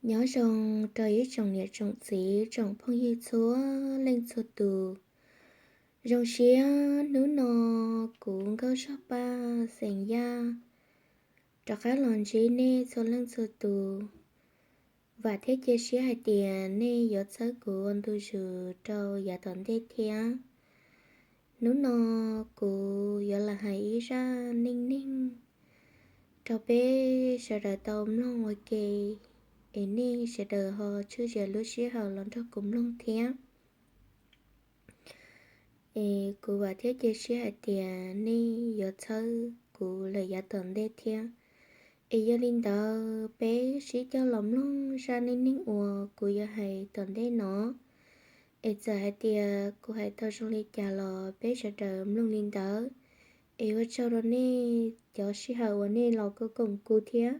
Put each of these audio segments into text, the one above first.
Nyob zoo rau ib tsoom niam tsoom txiv tsoom phooj ywg txhua leej txhua tus. Zoo siab hnub no kuv Nkauj Zog Paj xeem Yaj rov qab los ntsib nej txhua leej txhua tus. Vam thiab cia siab hais tias nej yuav txhawb kuv ua ntu zus rau yav tom ntej thiab. Hnub no kuv yuav los hais ib zaj neej neeg rau peb sawv daws tau mloog ua ke, es nej sawv daws ho tswj zias lub sij hawm los nrog kuv mloog thiab. Es kuv vam thiab cia siab hais tias nej yuav txhawb kuv lawm yav tom ntej thiab. Es yog li ntawd peb sib cog los mloog zaj neej neeg uas kuv yuav hais tom ntej no. Es txawm hais tias kuv hais tau zoo li cas los peb sawv daws mloog li ntawd. Es ua tsaug rau nej cov sij hawm uas nej los koom kuv thiab.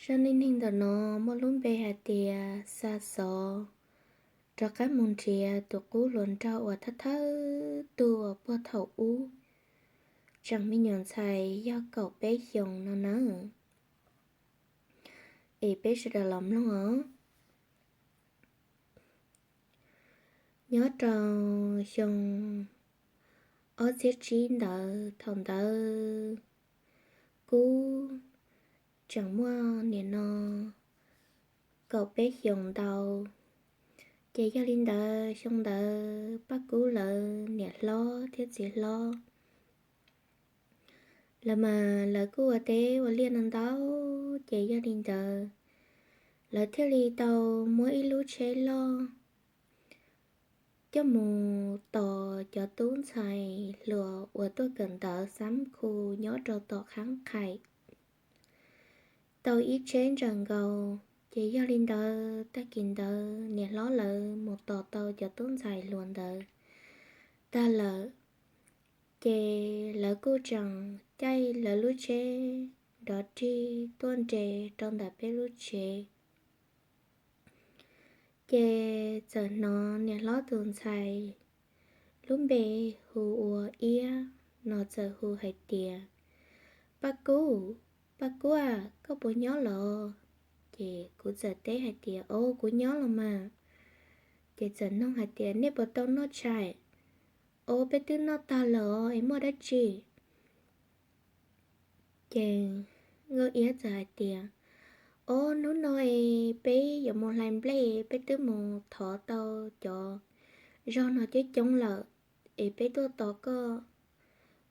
Zaj neej neeg ntawm no muaj lub npe hais tias Xa Xov rov qab mus nrhiav tus qub hluas nraug uas thawj thawj tug uas puag thaum ub, tseem me nyuam ntxhais yog kaum peb xyoos no nawb. Es peb sawv daws los mloog os. Nyob rau xyoo ob txhiab tsib ntawd, thaum ntawd Kub tseem muaj nim no kaum peb xyoos ntau. Ces yog li ntawd xyoo ntawd Paj Kub lawv niam hlob thiab txiv hlob lawv mas lawv kuj ua teb ua liaj no ntau. Ces yog li ntawd lawv thiaj li tau muab ib lub tsheb loj coj mus tos cov tub ntxhais hluas uas tuaj kawm ntawv xab khu nyob rau tom Khab Qhais tau ib tsheb ntsawm nkaus. Ces yog li ntawd tag kis ntawd niam hlob lawv mus tos tau cov tub ntxhais hluas ntawd tag lawm, ces lawv kuj tseem caij lawv lub tsheb nrov rig tuaj nres rau ntawm peb lub tsev. Ces txawm hnov niam hlob tus ntxhais lub npe hu ua Iab no txawm hu hais tias, Paj Kub, Paj Kub a, koj puas nyob los? Ces kuv txawm teb hais tias, O, kuv nyob los mas. Ces txawm nug hais tias, Nej puas tau noj tshais? O, peb twb noj tag lawm os, es muaj dab tsi? Ces Nkauj Iab txawm hais tias, O, hnub no es peb yuav mus hlais nplej, peb twb mus thov tau cov zog no coob coob lawm, es peb tuaj tos koj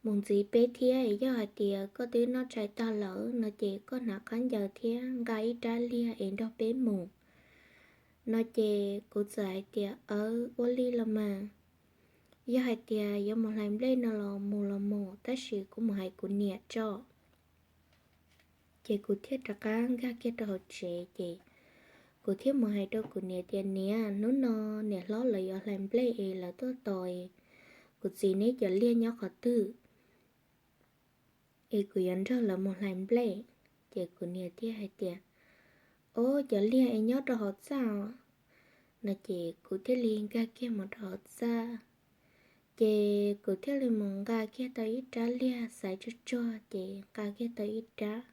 mus ntxiv peb thiab. Yog hais tias koj twb noj tshais tag lawm no ces koj hnav khaub ncaws thiab nqa ib rab liag es nrog peb mus no. Ces kuv txawm hais tias, Aw, ua li los mas. Yog hais tias yuav mus hlais nplej no los mus los mus, tab sis kuv mus hais kuv niam tso. Ces kuv thiaj rov qab nkag kiag rau hauv tsev, ces kuv thiaj mus hais rau kuv niam tias, Niam, hnub no niam hlob lawv yuav hlais nplej es lawv tuaj tos, kuv txiv neb cov liag nyob qhov twg es kuv yuav nrog lawv mus hlais nplej. Ces kuv niam thiaj hais tias, O, cov liag es nyob rau hauv txaj os no. Ces kuv thiaj li nkag kiag mus rau hauv txaj. Ces kuv thiaj li mus nqa kiag tau ib rab liag xaiv tsuag tsuag, ces nqa kiag tau ib rab.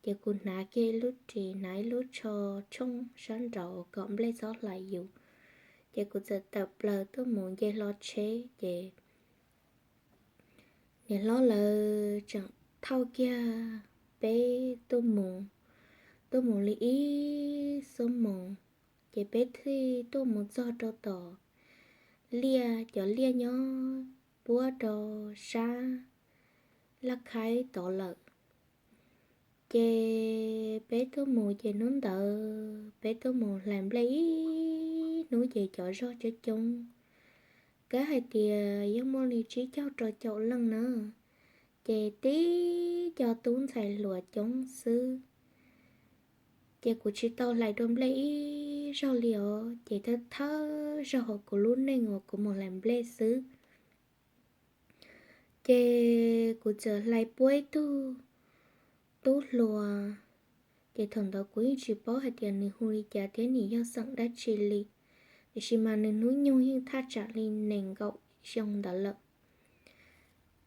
Ces kuv hnav kiag ib lub ris, hnav ib lub tsho tshooj sab nraud kom nplej txhob hlais yus. Ces kuv txawm tawm plaws tuaj mus nce hlo tsheb, ces niam hlob lawv tseem thauj kiag peb tuaj mus, tuaj mus li ib xuab moos, ces peb thiaj tuaj mus txog rau tom liaj, cov liaj nyob puab rau sab laj khaib tod lawm. Ces peb tuaj mus, ces hnub ntawd peb tuaj mus hlais nplej ib hnub, ces cov zog coob coob, kav hais tias yeej muaj li tsib caug rau caum leej na. Ces tib co tub ntxhais hluas coob xwb. Ces kuv tsis tau hlais dua nplej ib zaug li os, ces thawj thawj zaug hauv kuv lub neej uas kuv mus hlais nplej xwb. Ces kuv txawm hlais puab ib tug tub hluas, ces thaum ntawd kuv yeej tsis paub hais tias nws hu li cas thiab nws yog xeem dab tsi li, tiam sis mas nws hnub nyoog yeej thaj tsam li nees nkaum xyoo ntawd lawm.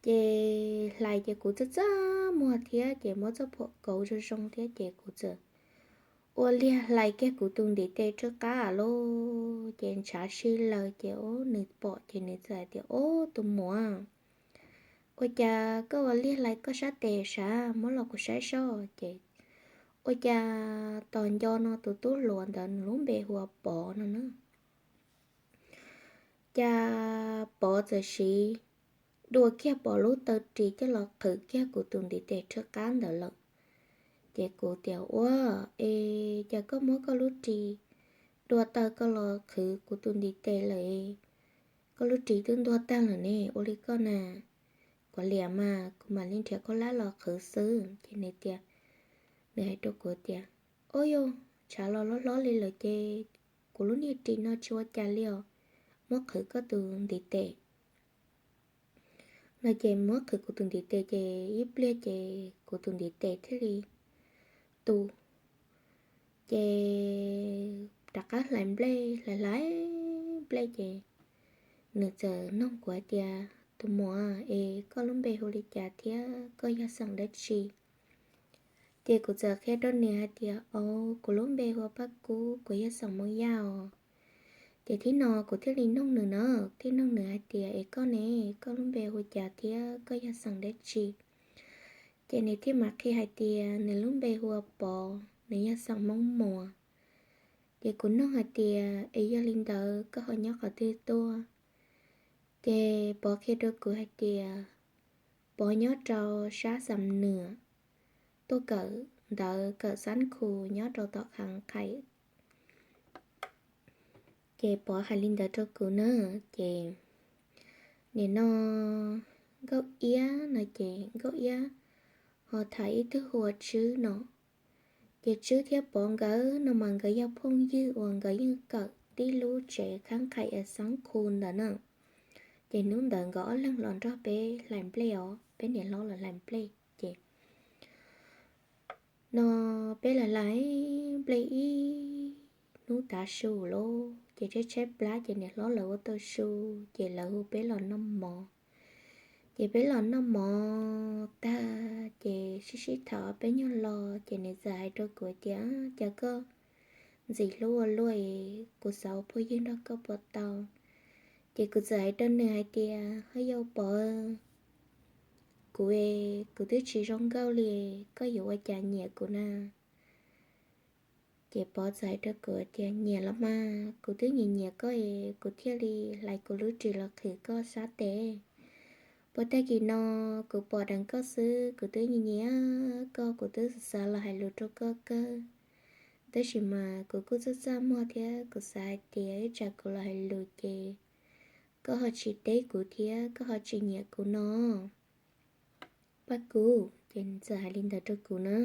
Ces hlais ces kuv txaj txaj muag thiab ces muab txoj phuam kauv zoo zoo thiab ces kuv txawm ua liag hlais kiag kuv tus ntiv tes rov qab lauj. Ces ntshav si lawm ces nws pom ces nws txawm hais tias, Ob, tus muam, ua cas koj ua liag hlais koj sab tes sav, muab los kuv saib soj. Ces ua cas tos nco no tus tub hluas ntawd nws lub npe hu ua Pov no na. Cas Pov txawm siv dua kiag Pov lub taw ris coj los qhwv kiag kuv tus ntiv tes rov qab ntawd lawm. Ces kuv tias, Ua, es cas koj muab koj lub ris dua taw koj los qhwv kuv tus ntiv tes lawm? Koj lub ris twb ntuag tag lawm ne, ua li koj na. Kuv liam mas kuv mam li nrhiav khaub hlab los qhwv xwb. Ces nws tias, nws hais rau kuv tias, Ob yog, ntshav los hlob hlob li lawm ces kuv lub niag ris no tsis ua cas li os, muab qhwv koj tus ntiv tes no. Ces muab qhwv kuv tus ntiv tes ces ib pliag ces kuv tus ntiv tes thiaj li tu. Ces rov qab hlais nplej, hlais hlais nplej ces nws txawm nug kuv hais tias, Tus muam, es koj lub npe hu li cas thiab koj yog xeem dab tsi? Ces kuv txawm qhia rau nws hais tias, Au, kuv lub npe hu ua Paj Kub, kuv yog xeem Hmoob Yaj os. Ces thib no kuv thiaj li nug nws na, thiaj nug nws hais tias, Es koj ne, koj lub npe hu cas thiab koj yog xeem dab tsi? Ces nws thiaj mam qhia hais tias nws lub npe hu ua Pov, nws yog xeem Hmoob Muas. Ces kuv nug hais tias, Es yog li ntawd koj ho nyob qhov twg tuaj? Ces Pov qhia rau kuv hais tias Pov nyob rau sab Xam Nuam, tuaj kawm ntawv kawm xab khu nyob rau tom Kham Khais. Ces Pov hais li ntawd rau kuv na. Ces nim no Nkauj Iab no ces Nkauj Iab ho tham ib tug hu ua Tswb no. Ces Tswb thiab Pov nkawd no mas nkawd yog phooj ywg uas nkawd yeej kawm tib lub tsev Kham Khais es xab khu ntawd na. Ces hnub ntawd nkawd ob leeg los nrog peb hlais nplej os, peb niam hlob los hlais nplej ces no peb hlais hlais nplej ib hnub tav su lawm ces tshaib tshaib plab ces niam hlob lawv ua tau su, ces lawv hu peb los noj mov. Ces peb los noj mov tag ces sib sib tham peb nyuag lo, ces nws txawm hais rau kuv tias, Cas koj ntxim hlub ua luaj, kuv xav ua phooj ywg nrog koj puas tau? Ces kuv txawm hais rau nws hais tias, Ho yog Pov, kuv, kuv twb tsis zoo nkauj li, koj yuav ua cas nyiam kuv na? Ces Pov txawm hais rau kuv tias, Nyiam los mas, kuv twb nyiam nyiam koj es kuv thiaj li hlais kuv lub ris los qhwv koj sab tes. Puag tag kis no kuv pom deev koj xwb kuv twb nyiam nyiam koj, kuv twb xav los hais lus rau koj kawg. Tab sis mas kuv kuj txaj txaj muag thiab kuv xav hais tias ib tsam kuv los hais lus ces koj ho tsis teb kuv thiab koj ho tsis nyiam kuv no, Paj Kub. Ces nws txawm hais li ntawd rau kuv na.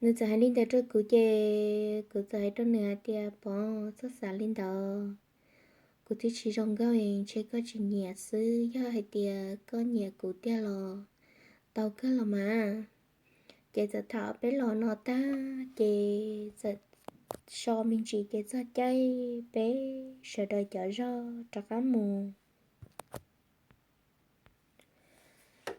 Nws txawm hais li ntawd rau kuv ces kuv txawm hais rau nws hais tias, Pov, txhob xav li ntawd, kuv twb tsis zoo nkauj es ntshe koj tsis nyiam xwb, yog hais tias koj nyiam kuv tiag los tau kawg los mas. Ces txawm tham peb los no tag ces txawm so me ntsis ces txog caij peb sawv daws cov zog rov qab mus.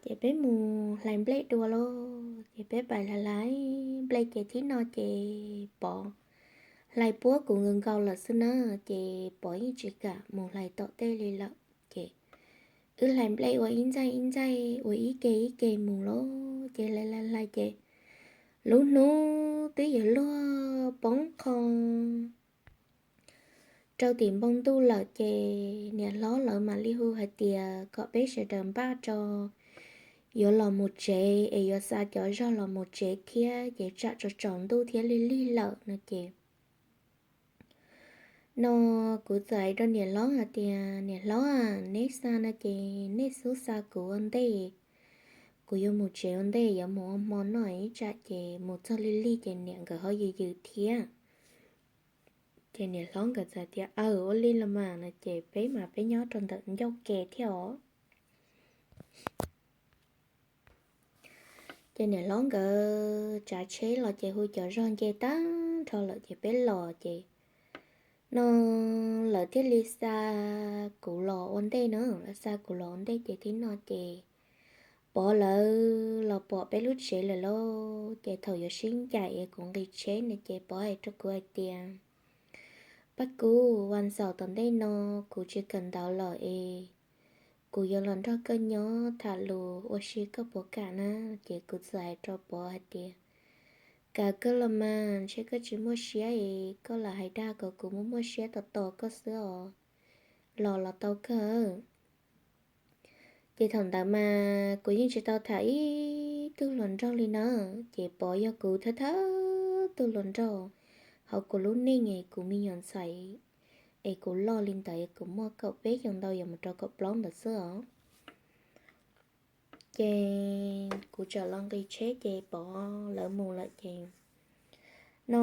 Ces peb mus hlais nplej dua lauj, ces peb pais hlais hlais nplej ces thib no ces Pov hlais puab kuv nkaus nkaus lawm xwb na, ces Pov yeej tsis kam mus hlais tom tej li lawm. Ces wb hlais nplej ua ib ntxaij ib ntxaij ua ib ke ib ke mus lauj, ces hlais hlais hlais ces lub hnub twb yuav luag poob qho rau tim npoo ntuj lawm ces niam hlob lawv mam li hu hais tias kom peb sawv daws npaj rau yuav los mus tsev es yuav xa cov zog los mus tsev thiab ces tsam tsaus tsaus ntuj thiab lig lig lawm no ces no kuv txawm hais rau niam hlob hais tias, Niam hlob, neb xa no ces nej xub xa kuv ua ntej, kuv yuav mus tsev ua ntej, yuav mus ua hmo noj ib tsam ces mus txog lig lig ces niam nkawd ho yws yws thiab. Ces niam hlob nkawd txawm tias, Aw, ua li los mas no ces peb mas peb nyob rau ntawm ncauj ke thiab os. Ces niam hlob nkawd tsav tsheb los ces hu cov zog nce tag nrho lawm ces peb los ces no lawv thiaj li xa kuv los ua ntej na, lawv xa kuv los ua ntej ces thib no ces Pov lawv los pom peb lub tsev lawm lauj. Ces thaum yuav sib ncaim es kuv nqis tsheb no ces Pov hais rau kuv hais tias, Paj Kub, vas xaum tom ntej no kuv tsis kawm ntawv lawm es kuv yuav los nrog koj nyob tham lus ua si, koj puas kam na? Ces kuv txawm hais rau Pov hais tias, Kam kawg los mas, ntshe koj tsis muaj siab es koj lam hais dag kom kuv muaj muaj siab tos tos koj xwb os. Los los tau kawg. Ces thaum ntawd mas kuv yeej tsis tau tham ib tug hluas nraug li na. Ces Pov yog kuv thawj thawj tug hluas nraug hauv kuv lub neej es kuv me nyuam ntxhais es kuv loj li ntawd kuv muaj kaum peb xyoo ntau yuav mus rau kaum plaub ntawd xwb os. Ces kuv txawm los nqis tsheb ces Pov lawv mus lawm ces no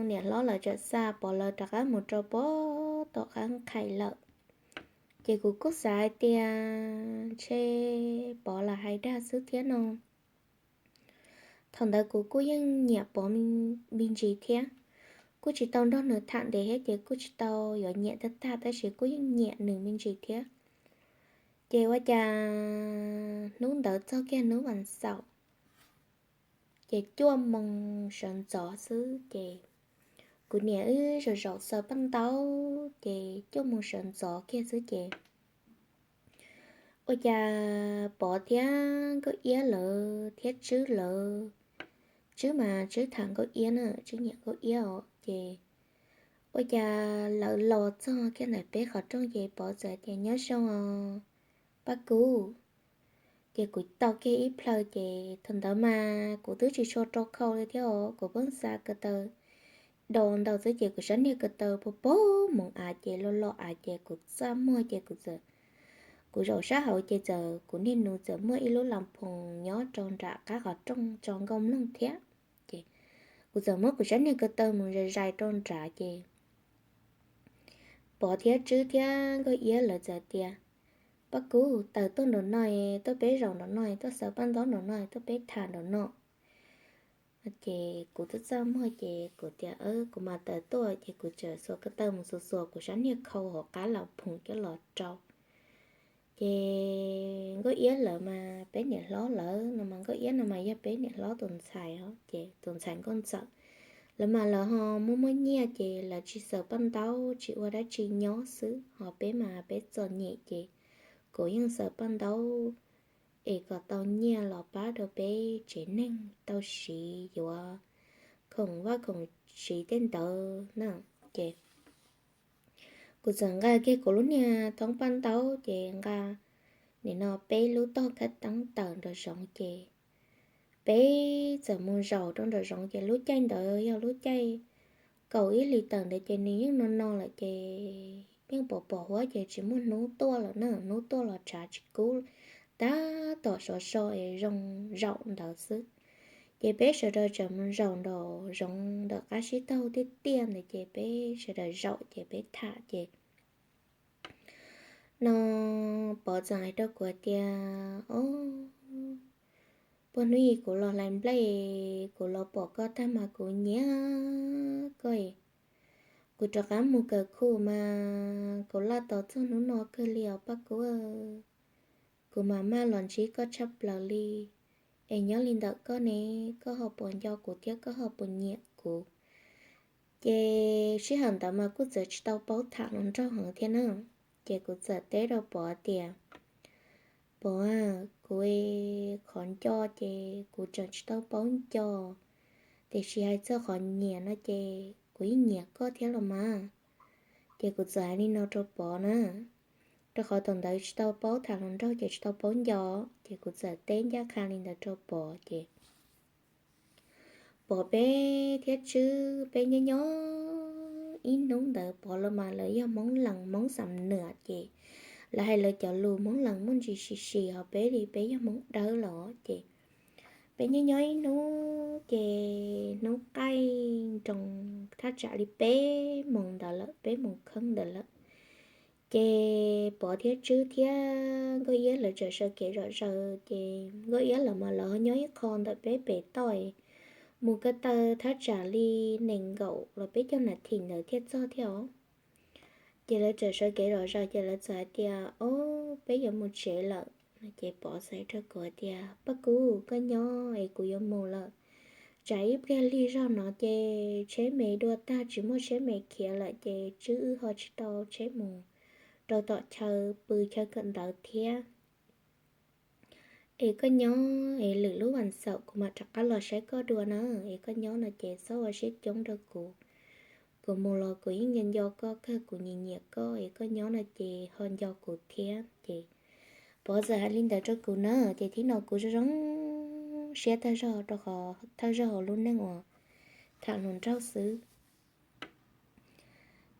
niam hlob lawv txawm xa Pov lawv rov qab mus rau pem tom qab qhais lawm. Ces kuv kuj xav hais tias ntshe Pov lam hais dag xwb thiab no. Thaum ntawd kuv kuj yeej nyiam Pov me ntsis thiab, kuj tsis tau nrog nws tham ntev thiab ces kuj tsis tau yuav nyiam tag tag tab sis kuj yeej nyiam nws me ntsis thiab. Ces ua cas hnub ntawd txog kiag hnub vas xaum, ces cuaj moos sawv ntxov xwb ces kuv niam wb zaum zaum xaws paj ntaub ces cuaj moos sawv ntxov kiag xwb ces ua cas Pov thiab Nkauj Iab lawv thiab Tswb lawv, Tswb mas Tswb tham Nkauj Iab na, Tswb nyiam Nkauj Iab os, ces ua cas lawv los txog kiag ntawm peb qhov rooj ces Pov txawm tias, Nyob zoo os Paj Kub. Ces kuv tau kiag ib plhaw ces thaum ntawd mas kuv twb tsis tshua rau khau li thiab os, kuv pheej xa ko taw do ntau xwb ces kuv sab niag ko taw pag pag moov av ces lo lo av ces kuv txaj muag ces kuv txawm, kuv zaum sab hauv ces txawm kuv niag nus txawm muaj ib lub las phoos nyob rau nram qab qhov rooj tso nkauj mloog thiab. Ces kuv txawm muab kuv sab niag ko taw mus zais zais rau nrad ces Pov thiab Tswb thiab Nkauj Iab lawv txawm tias, Paj Kub, tawm tuaj nraum no, tuaj peb zaum nraum no, tuaj xaws paj ntaub nraum no, tuaj peb tham nraum no. Ces kuv twb txaj muag ces kuv tias, Kuv mam tawm tuaj. Ces kuv txawm xuas ko taw mus xuas xuas kuv sab niag khau hauv qab las phoos coj los rau. Ces Nkauj Iab lawv mas peb niam hlob lawv no mas, Nkauj Iab no mas yog peb niam hlob tus ntxhais os, ces tus ntxhais Nkauj Ntxawm, lawv mas lawv ho muaj muaj nyiaj ces lawv tsis xaws paj ntaub tsis ua dab tsi nyob xwb, ho peb mas peb txom nyem ces kuv yeej xaws paj ntaub es kom tau nyiaj los pab rau peb tsev neeg tau siv yuav khoom vaj khoom siv tej ntawd na. Ces kuv txawm nqa kiag kuv lub niag thoob paj ntaub ces nqa nim no peb lub tog khab teeb tawm nraum zoov ces peb txawm mus zaum rau nraum zoov ces lub caij ntawd yog lub caij kaum ib hlis tawm ntawd ces nws yeej no no lawm ces yeej pom pom huab ces tsis muaj hnub tuaj lawm na, hnub tuaj los tshav tsis kub, tab tom sov so es zoo zaum ntawd xwb. Ces peb sawv daws txawm mus zaum nraum zoov ntawm qab sib taug tiaj tiaj ntawd ces peb sawv daws zaum ces peb tham ces no Pov txawm hais rau kuv tias, O, puag hnub ib kuv los hlais nplej, kuv los pom koj tag mas kuv nyiam koj. Kuv rov qab mus kawm khu mas kuv laj tos txog hnub no kawg li os Paj Kub. Kuv mas maj los ntsib koj tshaj plaws li. Es nyob li ntawm koj ne, koj ho puas nco kuv thiab koj ho puas nyiam kuv? Ces sij hawm ntawd mas kuj txawm tsis tau paub tham hluas nraug heev thiab na. Ces kuv txawm teb rau Pov tias, Pov, kuv qhov nco ces kuv tseem tsis tau paub nco, tiam sis hais txog qhov nyiam no ces kuv yeej nyiam koj thiab los mas. Ces kuv txawm hais li no rau Pov na, rau qhov thaum ntawd tsis tau paub tham hluas nraug ces tsis tau paub nco, ces kuv txawm teb ncaj qha li ntawd rau Pov ces Pov peb thiab Tswb peb nyob nyob ib hnub ntawd Pov los mas lawv yog Hmoob Lees Hmoob Xam Nuam ces lawv hais lawv cov lus Hmoob Lees muaj ntsis sis sis ho peb li peb yog Hmoob Dawb los ces peb nyob nyob ib hnub ces hnub qaij nroos thaj tsam li peb moos ntawd lawm, peb moos kheeb ntawd lawm. Ces Pov thiab Tswb thiab Nkauj Iab lawv txawm sawv kev zom zaws ces Nkauj Iab lawv mas lawv nyob ib qho ntawm peb pem toj, mus ko taw thaj tsam li nees nkaum los peb caug nas this ntawd thiaj txog thiab os. Ces lawv txawm sawv kev zom zaws ces lawv txawm hais tias, O, peb yuav mus tsev lawm. Ces Pov txawm hais rau kuv tias, Paj Kub, koj nyob es kuv yuav mus lawm. Tsam ib pliag lig zog no ces tsheb me dua tag tsis muaj tsheb me khiav lawm ces Tswb wb ho tsis tau tsheb mus rau tom chaw pw chaw kawm ntawv thiab. Es koj nyob es lwm lub vas xaum kuv mam rov qab los saib koj dua na, es koj nyob no ces txhob ua siab coob rau kuv. Kuv mus los kuv yeej nco nco koj kawg, kuv nyiam nyiam koj, es koj nyob no ces ho nco kuv thiab. Ces Pov txawm hais li ntawd rau kuv na, ces thib no kuv zoo zoo siab tag zog rau qhov thawj zaug hauv lub neej uas tham hluas nraug xwb.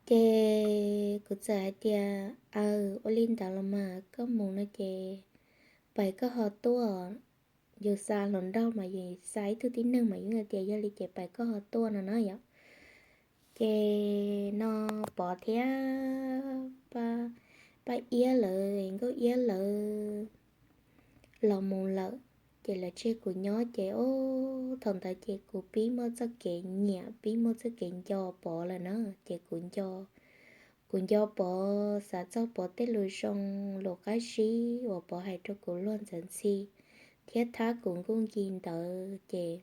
Ces kuv txawm hais tias, Aw, ua li ntawd los mas koj mus no ces pais koj ho tuaj. Yus xa hluas nraug mas yus xa ib tug tib neeg mas yus tias yog li ces pais koj ho tuaj no na yom. Ces no Pov thiab Paj Iab lawv, Nkauj Iab lawv los mus lawm, ces lawv tseg kuv nyob ces, o, thaum ntawd ces kuv pib muaj txoj kev nyiam, pib muaj txoj kev nco Pov lawm na. Ces kuv nco, kuv nco Pov, xav txog Pov tej lus zoo, lus qab zib uas Pov hais rau kuv luag ntxhi thiab thab kuv nkuj nki ntawd ces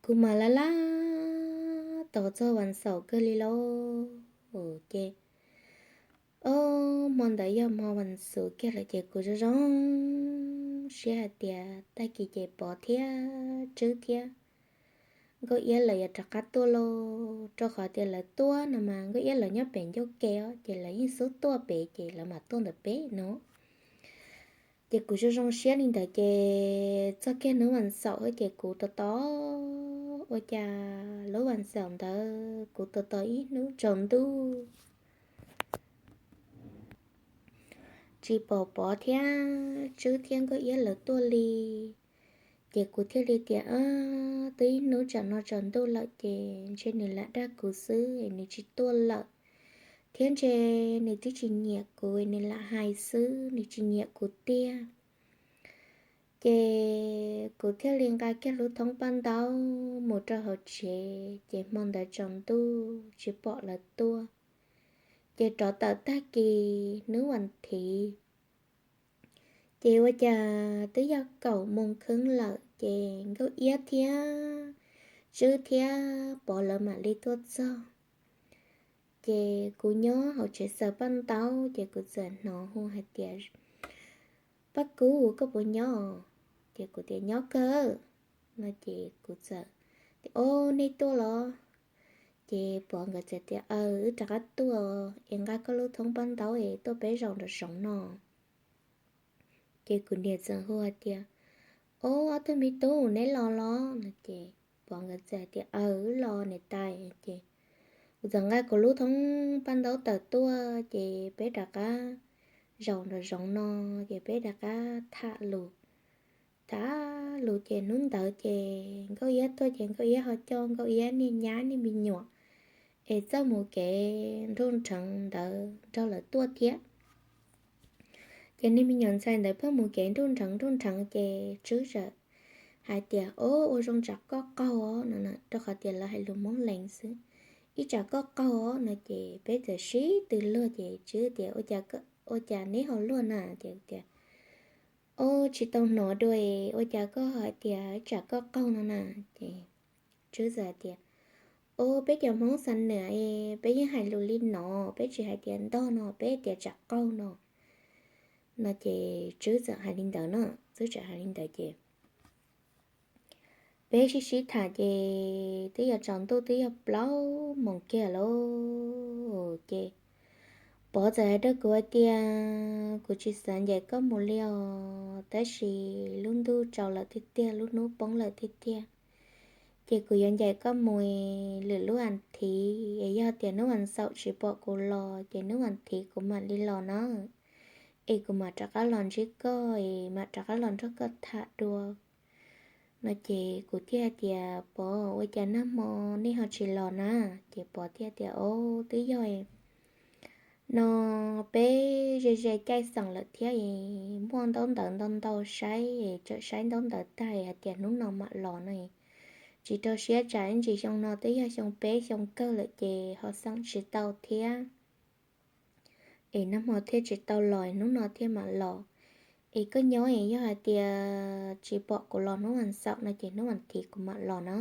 kuv mam laj laj tos txog vas xaum kawg li lauj. Ces, o, hmo ntawd yog hmo vas xaum kiag lawm ces kuv zoo zoo siab hais tias tag kis ces Pov thiab Tswb thiab Nkauj Iab lawv yuav rov qab tuaj lauj, rau qhov tias lawv tuaj no mas Nkauj Iab lawv nyob pem ncauj ke os, ces lawv yeej xub tuaj pem ces lawv mam tuaj ntawm peb no. Ces kuv zoo zoo siab li ntawd ces txog kiag hnub vas xaum ces kuv tos tos, ua cas lub vas xaum ntawd kuv tos tos ib hnub tsaus ntuj tsis pom Pov thiab Tswb thiab Nkauj Iab lawv tuaj li. Ces kuv thiaj li tias, Twb ib hnub tsam no tsaus ntuj lawm ces ntshe nws lam dag kuv xwb es nws tsis tuaj lawm, thiab ntshe nws twb tsis nyiam kuv, nws lam hais xwb, nws tsis nyiam kuv tiag. Ces kuv thiaj li nqa kiag lub thoob paj ntaub mus rau hauv tsev, ces hmo ntawd tsaus ntuj tsis pom lawv tuaj. Ces rov tawm tag kis hnub vas thiv, ces ua cas twb yog kaum moos kheeb lawm ces Nkauj Iab thiab Tswb thiab Pov lawv mam li tuaj txog. Ces kuv nyob hauv tsev xaws paj ntaub ces kuv txawm hnov hu hais tias, Paj Kub, koj puas nyob? Ces kuv tias, Nyob kawg. No ces kuv txawm tias, O, nej tuaj los? Ces Pov nkawd txawm tias, Aw, wb rov qab tuaj es nqa koj lub thoob paj ntaub es tuaj peb zaum nram zoov no. Ces kuv niam txawm hu hais tias, O, ob tug me tub, neb los los? No ces Pov nkawd txawm tias, Aw, wb los niam tais. Ces kuv txawm nqa kuv lub thoob paj ntaub tawm tuaj ces peb rov qab zaum nram zoov no, ces peb rov qab tham lus. Tham lus ces hnub ntawd ces Nkauj Iab tuaj ces Nkauj Iab ho coj Nkauj Iab niag nyab niag me nyuam es txawj mus kev nruj nrheev ntawd nrog lawv tuaj thiab. Ces niag me nyuam ntxhais ntawd pheej mus kev nruj nrheev nruj nrheev ces Tswb txawm hais tias, O, ua zoo tsam koj qaug os, no rau qhov tias lawv hais lus Hmoob Lees xwb. Ib tsam koj qaug os, no ces peb txawm sib tw luag ces Tswb tias, Ua cas neb ho luag na? Ces tias, O, tsis tau hnov dua, ua cas koj hais tias ib tsam koj qaug no na? Ces Tswb txawm hais tias, O, peb cov Hmoob Xam Nuam es peb yeej hais lus li no, peb tsis hais tias ntog no, peb tias tsam qaug no. No ces Tswb txawm hais li ntawd no, Tswb txawm hais li ntawd ces peb sib sib tham ces twb yog tsaus ntuj twb yog plaub moos kiag lauj. Ces Pov txawm hais rau kuv hais tias, Kuv tsis xav ncaim koj mus li os, tab sis lub ntuj tsaus lawm tiag tiag, lub hnub poob lawm tiag tiag, ces kuv yuav ncaim koj mus lwm lub as thiv, es yog tias hnub vas xaum tsis pom kuv los ces hnub vas thiv kuv mam li los na, es kuv mam rov qab los ntsib koj es mam rov qab los nrog koj tham dua. No ces kuv thiaj tias, Pov, ua cas nag hmo nej ho tsis los na? Ces Pov thiaj tias, O, twb yog no peb ze ze caij xeem lawm thiab, muaj ntaub ntawv ntau ntau saib, tsawm saib ntaub ntawv tag hais tias hnub no mam los no, tsis rau siab tsam ib ntsis xyoo no twb yog xyoo peb xyoo kawg lawm ces ho xeem tsis tau thiab, es nag hmo thiaj tsis tau los, hnub no thiaj mam los. es koj nyob es yog hais tias tsis pom kuv los hnub vas xaum no ces hnub vas thiv kuv mam los na.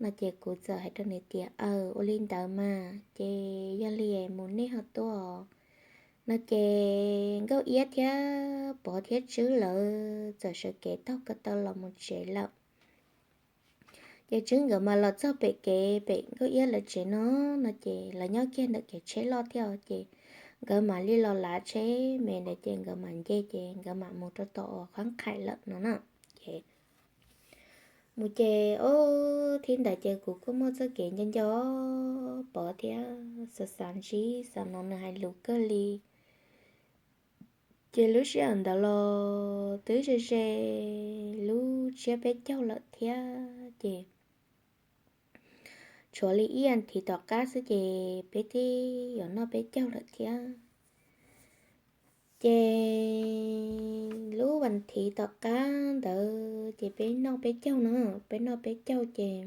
No ces kuv txawm hais rau nws tias, Aw, ua li ntawd mas ces yog li mus nej ho tuaj. No ces Nkauj Iab thiab Pov thiab Tswb lawv txawm sawv kev taug ko taw los mus tsev lawm. Ces Tswb nkawd mas los txog pem kev pem Nkauj Iab lawv tsev no, no ces lawv nyob kiag ntawm kev tsheb loj thiab ces nkawd mam li los lav tsheb me ntawd ces nkawd mam nce ces nkawd mam mus rau tom uas qhab qhaim lawm no na. Ces mus ces ob thib ntawd ces kuv kuj muaj txoj kev nco nco Pov thiab xav xav ntsib xav no nws hais lus kawg li. Ces lub sij hawm ntawd los twb ze ze lub tsiab peb caug lawm thiab ces tshuav li ib vas thiv tom qab xwb ces peb twb yuav noj peb caug lawm thiab. Ces lub vas thiv tom qab ntawd ces peb noj peb caug no, peb noj peb caug ces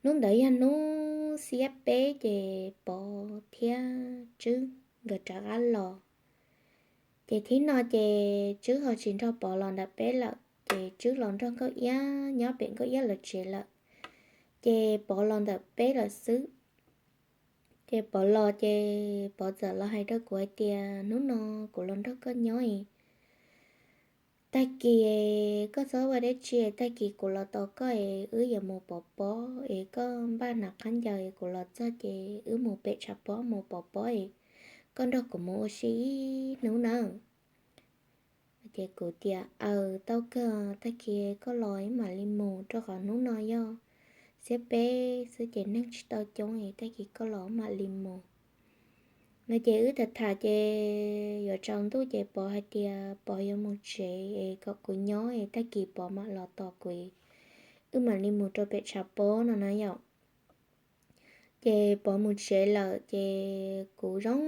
hnub ntawd yog hnub xiab peb ces Pov thiab Tswb nkawd rov qab los. Ces thib no ces Tswb ho tsis nrog Pov los ntawm peb lawm ces Tswb los nrog Nkauj Iab nyob pem Nkauj Iab lawv tsev lawm. Ces Pov los ntawm peb lawm xwb. Ces Pov los ces Pov txawm los hais rau kuv hais tias, Hnub no kuv los nrog koj nyob es tag kis koj txhob ua dab tsi, tag kis kuv los tos koj es wb yuav mus pov pob es koj npaj hnav khaub ncaws es kuv los txog ces wb mus pem tshav pob mus pov pob es koj nrog kuv mus ua si ib hnub nawb. Ces kuv tias, Aw, tau kawg, tag kis koj los wb mam li mus rau qhov hnub no yog xiab peb xwb ces neeg tsis tau coob es tag kis koj los wb mam li mus. No ces wb tham tham ces yuav tsaus ntuj ces Pov hais tias Pov yuav mus tsev es kom kuv nyob es tag kis Pov mam los tos kuv, wb mam li mus rau pem tshav pob no na yom. Ces Pov mus tsev lawm ces kuv zoo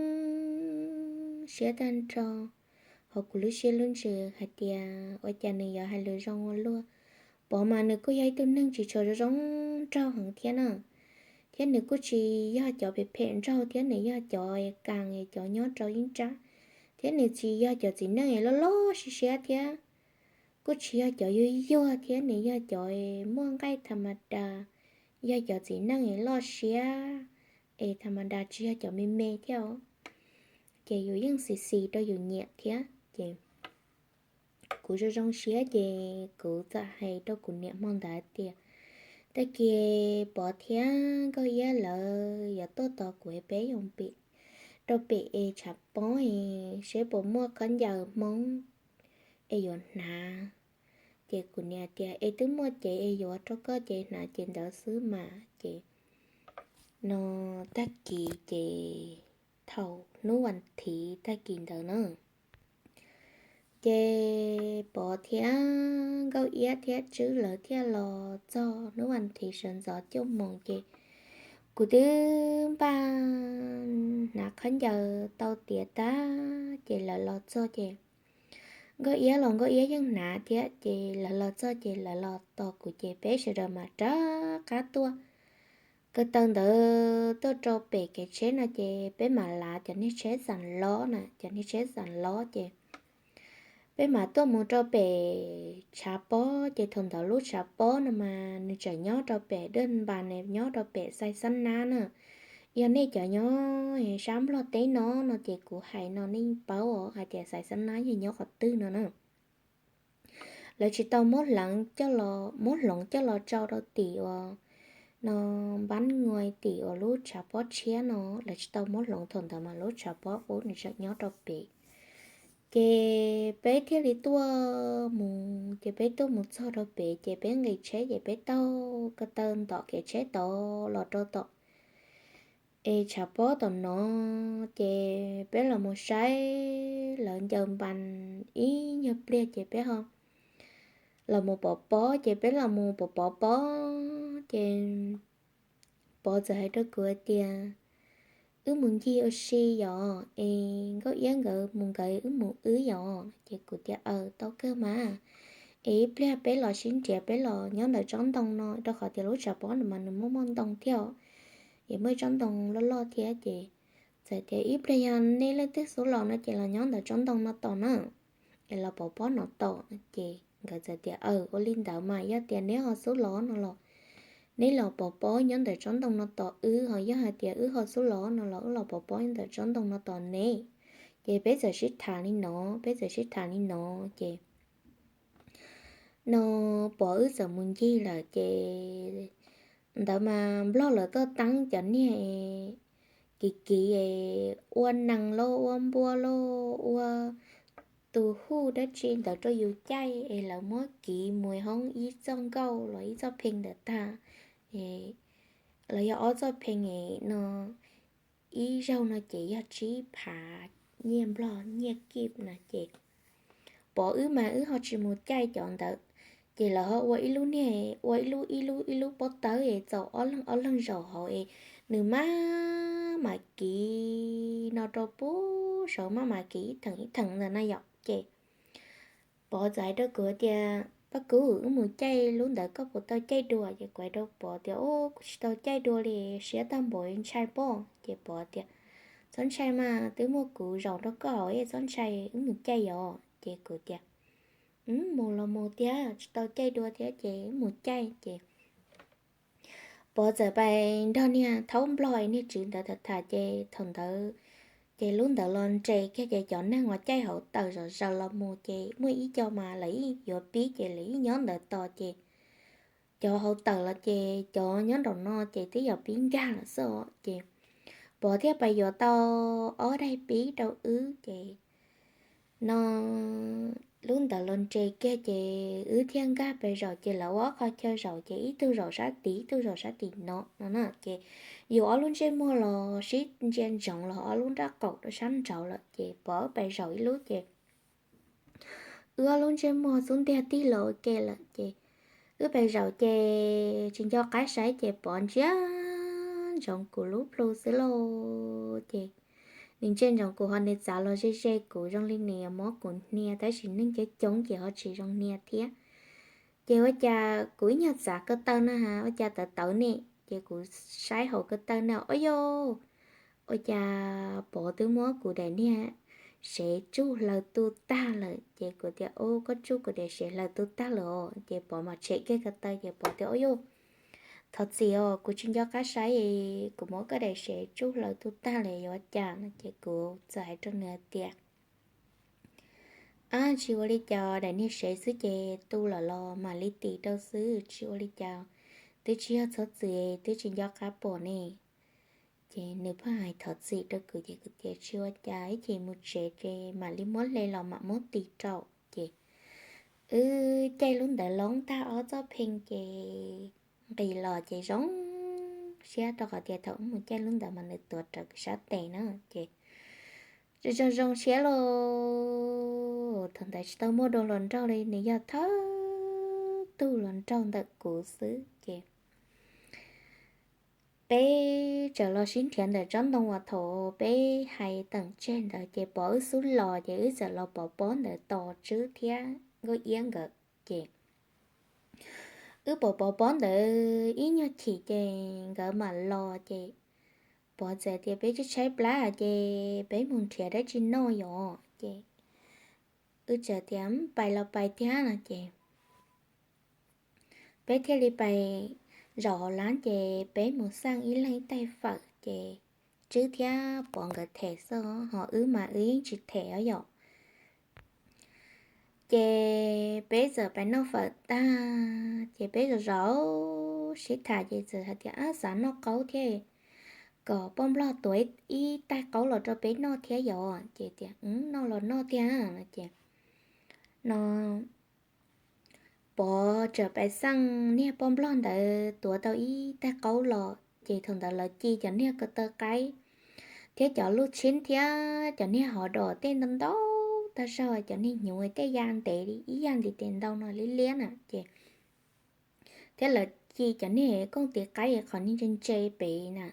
siab tag nrho hauv kuv lub siab lub ntsws hais tias ua cas nws yuav hais lus zoo ua luaj. Pov mas nws kuj yog ib tug neeg tsis tshua zoo zoo nraug heev thiab na, thiab nws kuj tsis yog cov phem phem nraug thiab, nws yog cov kas es cov nyob rau ib nrab, thiab nws tsis yog cov txiv neej es loj loj siab siab thiab, kuj tsis yog cov yuag yuag thiab, nws yog cov muaj nqaij tha ma da, yog cov txiv neej es loj siab es tha ma da, tsis yog cov me me thiab os. Ces yus yeej xis xis rau yus niam thiab ces kuv zoo zoo siab ces kuv txawm hais rau kuv niam hmo ntawd tias, Tag kis Pov thiab Nkauj Iab lawv yuav tuaj tos kuv es peb yuav pem, rau pem es tshav pob es seb puas muaj khaub ncaws Hmoob es yuav hnav. Ces kuv niam tias, Es twb muaj ces es yuav rau koj ces hnav ces ntawd xwb mas. Ces no tag kis ces thaum hnub vas thiv tag kis ntawd na, ces Pov thiab Nkauj Iab thiab Tswb lawv thiaj los txog hnub vas thiv sawv ntxov cuaj moos ces kuv twb npaj hnav khaub ncaws tau tiav tag ces lawv los txog ces Nkauj Iab los Nkauj Iab yeej hnav thiab ces lawv los txog ces lawv los tos kuv ces peb sawv daws mam rov qab tuaj ko taw ntawd tuaj rau pem kev tsheb no ces peb mam lav cov niag tsheb xam lob na, cov niag tsheb xam lob ces peb mam tuaj mus rau pem tshav pob ces thaum ntawd lub tshav pob no mas nws tseem nyob rau pem dej npas ne, nyob rau pem Xais Xab Nab na. Yog nej cov nyob sab Nplog teb no no ces kuv hais no nej paub os hais tias Xais Xab Nab yog nyob qhov twg no na. Lawv tsis tau muab hloov coj los, muab hloov coj los tsau rau tim uas no npab nguai tim uas lub tshav pob tshiab no, lawv tsis tau muab hloov thaum ntawd mas lub tshav pob qub nws tseem nyob rau pem. Ces peb thiaj li tuaj mus, ces peb tuaj mus txog rau pem ces peb nqis tsheb ces peb taug ko taw ntom kev tsheb tod los rau tom es tshav pob tom no, ces peb los mus saib lawv ncaws npas ib nyuag pliag ces peb ho los mus pov pob, ces peb los mus pov pov pob ces Pov txawm hais rau kuv hais tias, Wb mus ncig ua si yom, es Nkauj Iab nkawd mus nkawd wb mus wb yom. Ces kuv tias, Aw, tau kawg mas. Es ib pliag peb los sib nrhiav, peb los nyob ntawm tsob ntoo no, rau qhov tias lub tshav pob no mas nws muaj muaj ntoo thiab os, es muaj ib tsob ntoo loj loj thiab. Ces txawm tias, Ib pliag yog nej leej twg xub los no ces los nyob ntawm tsob ntoo no tos na. los pov pob no tos. Ces nkawd txawm tias, Aws, ua li ntawd mas yog tias neb ho xub los no los neb los pov pob nyob ntawm tsob ntoo no tos wb, ho yog hais tias wb ho xub los no los wb los pov pob nyob ntawm tsob ntoo no tos neb. Ces peb txawm sib tham li no, peb txawm sib tham li no, ces no Pov wb txawm mus ncig lawm ces ntawd mas Nplog lawv tuaj teeb cov niag kiv kiv, ua nees lauj, ua npua lauj, ua tus huj dab tsi ntawd rau yus caij es lawv muab kiv mus hoob ib txoj nkauj los ib txoj phee ntawd tag, los yog ob txoj phee no, ib zaug no ces yog tsib phav nyiaj Nplog, nyiaj kib no ces Pov wb mas wb ho tsis mus caij cov ntawd, ces lawv ho ua ib lub niag, ua ib lub ib lub ib lub pob tawb es txaus ob leeg ob leeg zaum hauv es nws maj mam kiv no rau pub saum, maj mam kiv ib theem ib theem ntawd na yom. Ces Pov txawm hais rau kuv tias, Paj Kub, wb mus caij lub ntawd koj puas tau caij dua? Ces kuv hais rau Pov tias, Ub, kuv tsis tau caij dua li, siab tag npaum li, ntshai pob. Ces Pov tias, Txhob ntshai mas, twb muaj kuv zaum rau koj hauv, txhob ntshai, wb mus caij os. Ces kuv tias, Mus los mus thiab, tsis tau caij dua thiab ces wb mus caij. Ces Pov txawm pais nrog niag thaub Nplog niag tswv ntawd tham tham, ces thaum ntawd ces lub ntawd los nres kiag ces cov neeg uas caij hauv tawm zom zaws los mus ces muaj ib co mas lawv yeej yuav pib ces lawv yeej nyob ntawd tos ces cov hauv tawm los ces cov nyob nraum no ces twb yuav pib nkag lawm xwb os. Ces Pov thiaj pais yuav tau ob daim pib rau wb ces no lub ntawd los nres kiag ces wb thiaj nkag pes zaum ces lawv ua ob qho chaw zaum ces ib tug zaum sab tid ib tug zaum sab tim no no na ces yus ob lub ntsej muag los sib ntsia ntsoov los ob lub nrab qaum rau sab nraud lawm ces Pov wb pais zaum ib lub ces wb ob lub ntsej muag xub ntiag tig los ua ke lawm ces wb pais zaum ces tsis nco qab saib ces Pov ntsia ntsoov kuv lub plhu xwb lauj. Ces nws ntsia ntsoov kuv ho nws txav los ze ze kuv zoo li nws yuav muab kuv hnia tab sis neeg coob coob ces ho tsis zoo hnia thiab. Ces ua cas kuv ib nyuag txav ko taw na ha ua cas tawv tawv ne, ces kuv saib hauv ko taw na, o yauj, ua cas Pov twb muab kuv daim niag sev tsuj hlaws tu tag lawm ces kuv tias, Ub, koj tsuj kuv daim sev hlaws tu tag lawm os. Ces Pov mam tshem kiag ko taw ces Pov tias, O yauj, thov txim os, kuv tsis nco qab saib, kuv muab koj daim sev tsuj hlaws tu tag lawm yuav cas no ces kuv txawm hais rau nws hais tias, Ab, tsis ua li cas, daim niag sev xwb ces tu lawm los mam li tis rau xwb, tsis ua li cas, twb tsis yog txhob txwm, twb tsis nco qab pom ne. Ces nws pheej hais thov txim rau kuv ces kuv tias tsis ua cas, ib chim mus tsev ces mam li muab hle los mam muab tis rau. Ces wb caij lub ntawd loob tag ob txoj pheej ces nqis los ces zoo siab rau qhov tias thaum wb mus caij lub ntawd mas nws tuav rawv kuv sab tes na ces zoo zoo siab lauj. Thaum ntawd tsis tau muaj dua hluas nraug li, nws yog thawj tug hluas nraug ntawm kuv xwb ces peb txawm los sib nrhiav ntawm tsob ntoo uas thaum peb hais teem tseg ntawd ces Pov wb xub los ces wb txawm los pov pob ntawd tos Tswb thiab Nkauj Iab nkawd ces wb pov pov pob ntawd ib nyuag chim ces nkawd mam los ces Pov txawm tias, Peb tshaib tshaib plab ces peb mus nrhiav dab tsi noj yom? Ces wb txawm tias, Pais los pais thiab no ces peb thiaj li pais zaum hauv lab ces peb mus xaj ib leeg ib taig fawm ces Tswb thiab Pov nkawd them xwb ho wb mas wb yeej tsis them os yom. Ces peb txawm pais noj fawm tag ces peb zaum zaum sib tham ces txawm hais tias, Ab, xav noj qaub thiab, kom poj nplog tuav ib taig qaub los rau peb noj thiab yom? Ces tias, Noj los noj thiab no ces no Pov txawm pais xaj niag poj nplog ntawd tuav tau ib taig qaub los ces thaum ntawd lawv ci cov niag ko taw qaib thiab cov lub tshib thiab cov niag hov dos tej ntau ntau tag zog, cov niag hnyuv tej ya ntev li ib yam ntiv tes ntau no liab liab na ces thiab lawv ci cov niag kooj tiv qaib qhov niag ntse ntse pem na.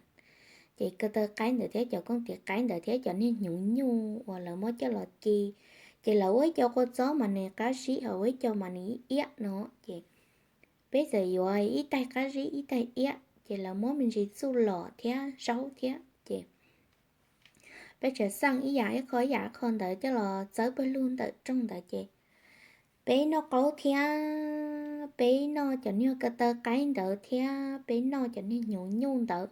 Ces ko taw qaib ntawd thiab cov kooj tiv qaib ntawd thiab cov niag hnyuv nyuj uas lawv muab coj los ci, ces lawv ua ib co kua txob mas nws qab zib, ho ua ib co mas nws iab no ces peb txawm yuav ib taig qab zib ib taig iab ces lawv muab me ntsis txuj lom thiab zaub thiab ces peb tseem xaj ib yam ib qho ib yam ib qho ntawd coj los txawb pawg lug ntawm rooj ntawd ces peb noj qaub thiab peb noj cov nyuag ko taw qaib ntawd thiab peb noj cov niag hnyuv nyuj ntawd.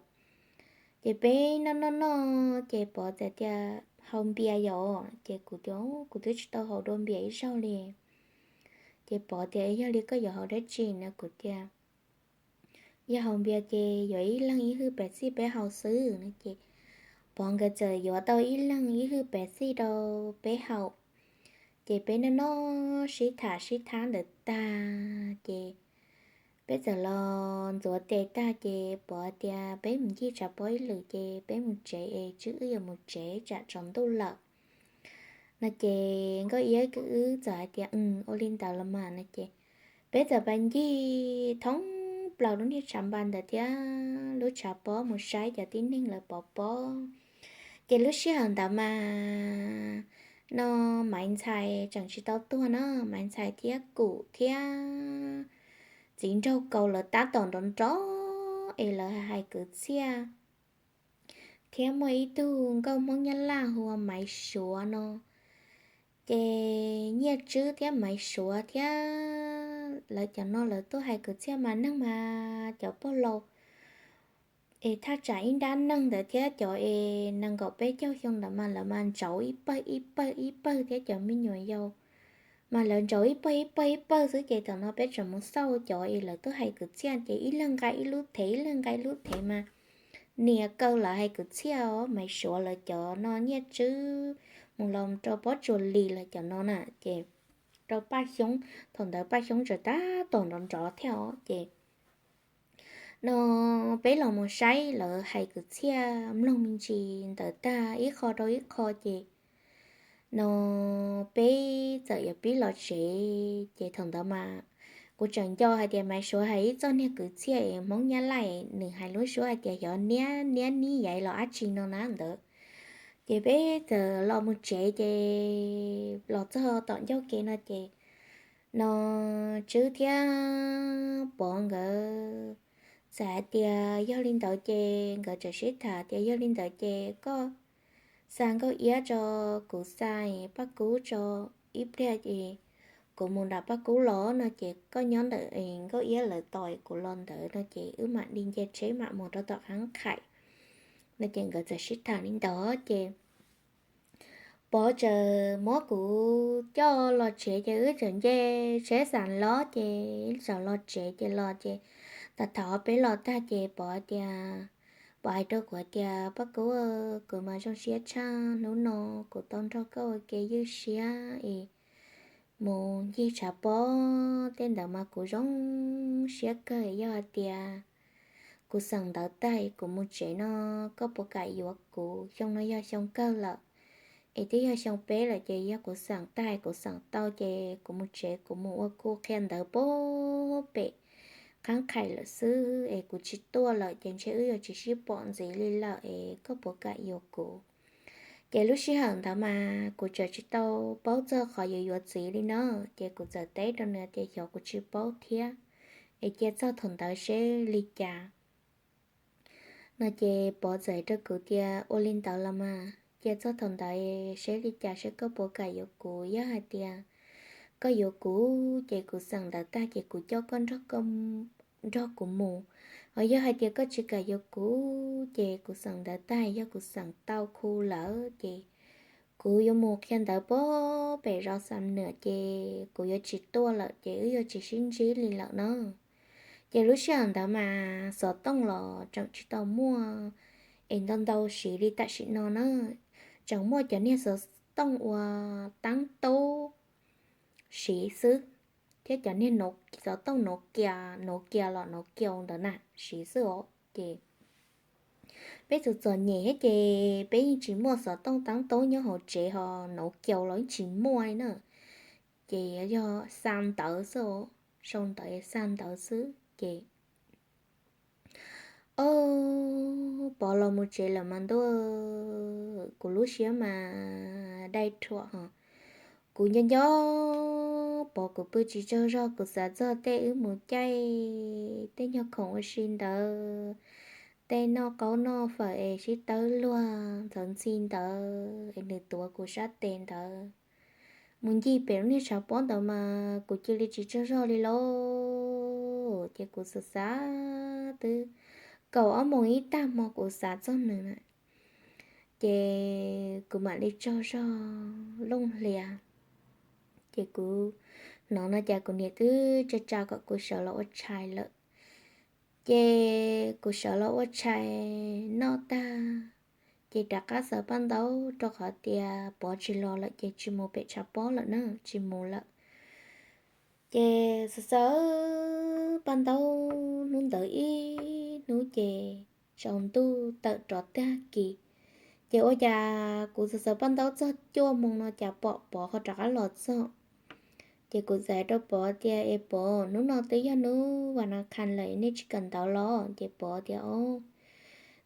Ces peb noj noj noj ces Pov txawm tias, Haus npias yom? Ces kuv tias, Kuv twb tsis tau haus dua npias ib zaug li. Ces Pov tias, Yog li koj yuav haus dab tsi no? Kuv tias, Yog haus npias ces yuav ib leeg ib hwj Pepsi peb haus xwb no. Ces Pov nkawd txawm yuav tau ib leeg ib hwj Pepsi rau peb haus. Ces peb noj noj sib tham sib thab ntawd tag ces peb txawm los ntxuav tes tag ces Pov tias, Peb mus ncig tshav pob ib lwm ces peb mus tsev es Tswb wb yuav mus tsev tsam tsaus ntuj lawm no. Ces Nkauj Iab wb txawm hais tias, Ua li ntawd los mas no. Ces peb txawm pais ncig thoob plaws lub niag tshav npas ntawd thiab lub tshav pob mus saib cov tib neeg lawv pov pob. Ces lub sij hawm ntawd mas no Maiv Ntxhais tseem tsis tau tuag na, Maiv Ntxhais thiab Kum thiab txiv nraug Kaus lawv tab tom nrov nrov es lawv hais kwv txhiaj thiab muaj ib tug nkauj Hmoob Nyab Laj hu ua Maiv Suav no. Ces Nyiaj Tswb thiab Maiv Suav thiab lawv cov no lawv tuaj hais kwv txhiaj mas neeg mas cov pog laus es thaj tsam ib nrab neeg ntawd thiab cov es nees nkaum peb caug xyoo ntawd mas lawv mas ntsauv ib pawg ib pawg ib pawg thiab cov me nyuam yaus mas lawv ntsauv ib pawg ib pawg ib pawg xwb. Ces thaum no peb tseem mus xauj cov es lawv tuaj hais kwv txhiaj ces ib leeg nqa ib lub thev ib leeg nqa ib lub thev mas nias kaw lawv hais kwv txhiaj os. Maiv Suav lawv cov no, Nyiaj Tswb mus los rau Pob Tsuas Lis lawv cov no na ces rau Paj Xyoob, thaum ntawd Paj Xyoob tseem tab tom nrov nrov thiab os. Ces no peb los mus saib lawv hais kwv txhiaj mloog me ntsis ntawd tag ib qho rau ib qho ces no peb txawm yuav pib los tsev. Ces thaum ntawd mas kuv tseem nco hais tias Maiv Suav hais ib txoj niag kwv txhiaj es Hmoob Nyab Laj, nws hais lub suab hais tias xyov niab niab nib yaiv los dab tsi no na ntawd. Ces peb txawm los mus tsev ces los txog tom ncauj ke no ces no Tswb thiab Pov nkawd txawm hais tias yog li ntawd ces nkawd txawm sib tham tias yog li ntawd ces koj xa Nkauj Iab tso, kuv xa Paj Kub tso, ib pliag es kuv mus nram Paj Kub los no ces koj nyob ntawm Nkauj Iab lawv tos kuv los ntawd no ces wb mam li nce tsheb mam mus rau tom Qhab Qhaim no ces nkawd txawm sib tham li ntawd ces Pov txawm muab kuv coj los tsev ces wb txawm nce tsheb xam lob ces txawm los tsev ces los ces thaum peb los tag ces Pov tias, Pov hais rau kuv tias, Paj Kub, kuv mas zoo siab tshaj, hnub no kuv tau nrog koj ua ke ywj siab es mus ncig tshav pob tej ntawd mas kuv zoo siab kawg. Yog hais tias kuv xeem ntawv tag kuv mus tsev no koj puas kam yuav kuv? Xyoo no yog xyoo kawg lawm es twb yog xyoo peb lawm ces yog kuv xeem tag kuv xeem tau ces kuv mus tsev kuv mus ua kuv qhia ntawv pem Qhab Qhaim lawm xwb es kuv tsis tuaj lawm ces ntshe wb yuav tsis sib pom ntxiv li lawm es koj puas kam yuav kuv? Ces lub sij hawm ntawd mas kuv tseem tsis tau paub txog qhov yuav yuav txiv li na, ces kuv txawm teb rau nws tias xyov kuv tsis paub thiab es cia txog thaum ntawd seb li cas no ces Pov txawm hais rau kuv tias ua li ntawd los mas cia txog thaum ntawd seb li cas seb koj puas kam yuav kuv. Yog hais tias koj yuav kuv ces kuv xeem ntawv tag ces kuv coj koj nrog kuv mus, ho yog hais tias koj tsis kam yuav kuv ces kuv xeem ntawv tag yog kuv xeem tau kuv lawm ces kuv yuav mus qhia ntawv pem zos Xam Nwm ces kuv yuav tsis tuaj lawm ces wb yuav tsis sib ntsib li lawm na. Ces lub sij hawm ntawd mas xov tooj los tseem tsis tau muaj es ntau ntau siv li tam sim no na, tseem muaj cov niag xov tooj ua taab taub siv xwb thiab cov niag xov tooj Nokia, Nokia los Nokia ntawd na siv xwb os. Ces peb txom txom nyem thiab ces peb yeej tsis muaj xov tooj taab taub nyob hauv tsev ho Nokia los yeej tsis muaj li na, ces yog xa ntawv xwb os, sau ntawv xa ntawv xwb ces o, Pov los mus tsev lawm mas ntuj, kuv lub siab mas dai rhuam ho. Kuv nco nco Pov kuv pw tsis tsaug zog, kuv xav txog tej wb mus caij tej nyuag khoom ua si ntawd, tej noj qaub noj fawm es sib tawb luag ntxhawv ntxhi ntawd es nws tuav kuv sab tes ntawd mus ncig pem lub niag tshav pob ntawd mas kuv cia li tsis tsaug zog li lauj. Ces kuv xav xav twb kaum ob moos ib tag hmo kuv xav txog nws na, ces kuv mam li tsaug zog looj hlias. Ces kuv hnov no cas kuv niam twb tsa tsa kom kuv sawv los ua tshais lawm. Ces kuv sawv los ua tshais noj tag, ces rov qab xaws paj ntaub rau qhov tias Pov tsis los lawm ces tsis mus pem tshav pob lawm na, tsis mus lawm. Ces xaws xaws paj ntaub hnub ntawd ib hnub ces tsaus ntuj tawm rov tag kis. Ces ua cas kuv xaws xaws paj ntaub txog cuaj moos no cas pom Pov ho rov qab los txog. Ces kuv txawm hais rau Pov tias, Es Pov, hnub no twb yog hnub vas nas khas lawm nej tsis kawm ntawv los? Ces Pov tias, Os,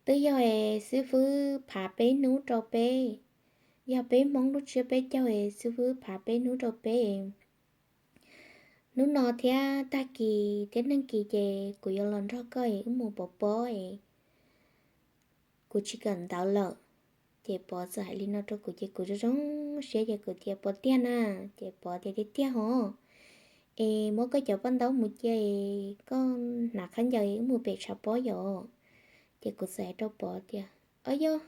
twb yog es xib fwb phav peb hnub rau peb, yog peb Hmoob lub tsiab peb caug es xib fwb phav peb hnub rau peb. Hnub no thiab tag kis thiab neeg kis ces kuv yuav los nrog koj es wb mus pov pob es kuv tsis kawm ntawv lawm. Ces Pov txawm hais li no rau kuv ces kuv zoo zoo siab ces kuv tias, Puas tiag na? Ces Pov tias, Tiag tiag hos. Es muab koj cov paj ntaub mus cia es koj hnav khaub ncaws wb mus pem tshav pob yom. Ces kuv txawm hais rau Pov tias, Ob yog,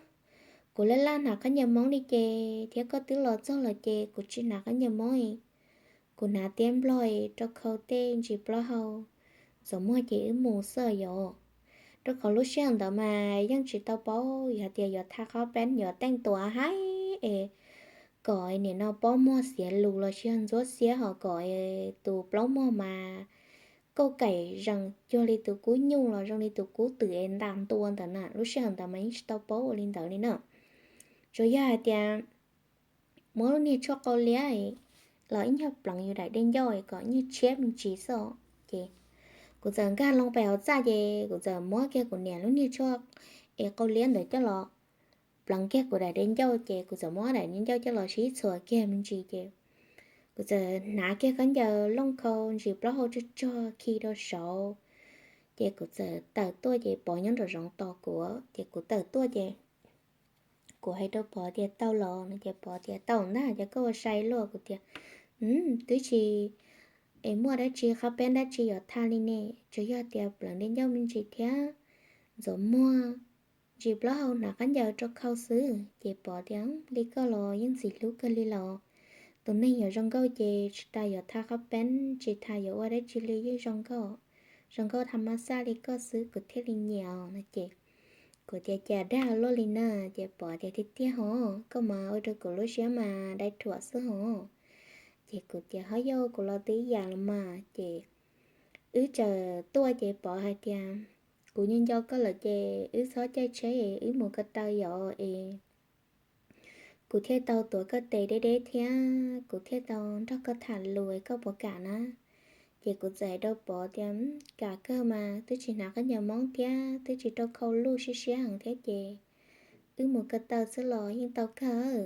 kuv laj laj hnav khaub ncaws Hmoob li ces thiab koj twb los txog lawm ces kuv tsis hnav khaub ncaws Hmoob, kuv hnav tiab Nplog rau khau tej ntsis plaub hau ntxuav muag ces wb mus xwb yom. Rau qhov lub sij hawm ntawd mas yeej tsis tau paub yog tias yuav tha qhob peeb yuav teej tuav hais es kom nim no pob muag xiav lus los sis yog ntxuab xiab ho kom tus plaub muag mas kauj kaim zees cuag li tus kub nyuj los zoo li tus kub twm es ntas ntua ntawd na. Lub sij hawm ntawd mas yeej tsis tau paub ua li ntawd li na. Tsuas yog hais tias muab lub niag tshuaj qau liab los ib nyuag pleev yus daim dej ncauj kom nyuag tshiab me ntsis xwb. Ces kuv txawm nkag loo pem hauv txaj ces kuv txawm muab kiag kuv niam lub niag tshuaj es qau liab ntawd coj los pleev kiag kuv daim dej ncauj ces kuv txawm muab daim dej ncauj coj los sib txhuam kiag me ntsis ces kuv txawm hnav kiag khaub ncaws looj khau ntsis plaub hau tsuag tsuag khi rau saud. Ces kuv txawm tawm tuaj ces Pov nyob nraum zoov tos kuv ces kuv tawm tuaj ces kuv hais rau Pov tias, Tau los? No ces Pov tias, Tau ntag, ces koj ua sai luaj. Kuv tias, Twb tsis es muaj dab tsi qhob peeb dab tsi yuav tha li ne, tsuas yog tias pleev dej ncauj me ntsis thiab ntxuav muag ntsis plaub hau hnav khaub ncaws rau khau xwb. Ces Pov tias, Li koj los yeej ntxim hlub kawg li los. Tus neeg yuav zoo nkauj ces tsis tas yuav tha qhob peeb, tsis tas yuav ua dab tsi li yeej zoo nkauj, zoo nkauj tha mab xaj li koj xwb kuv thiaj li nyiam os. No ces kuv tias, Cas dag luaj li na? Ces Pov tias, Tiag tiag hos, koj mas ua rau kuv lub siab mas dai thuam xwb hos. Ces kuv tias, Ho yog kuv los twb ib yam los mas. Ces wb txawm tuaj ces Pov hais tias, Kuv nco nco koj lawm ces wb txhob caij tsheb, wb mus ko taw yom es kuv thiaj tau tuav koj tes deb deb thiab kuv thiaj tau nrog koj tham lus, koj puas kam na? Ces kuv txawm hais rau Pov tias, Kam kawg mas, twb tsis hnav khaub ncaws Hmoob thiab twb tsis rau khau luj siab siab heev thiab ces wb mus ko taw xwb los yeej tau kawg.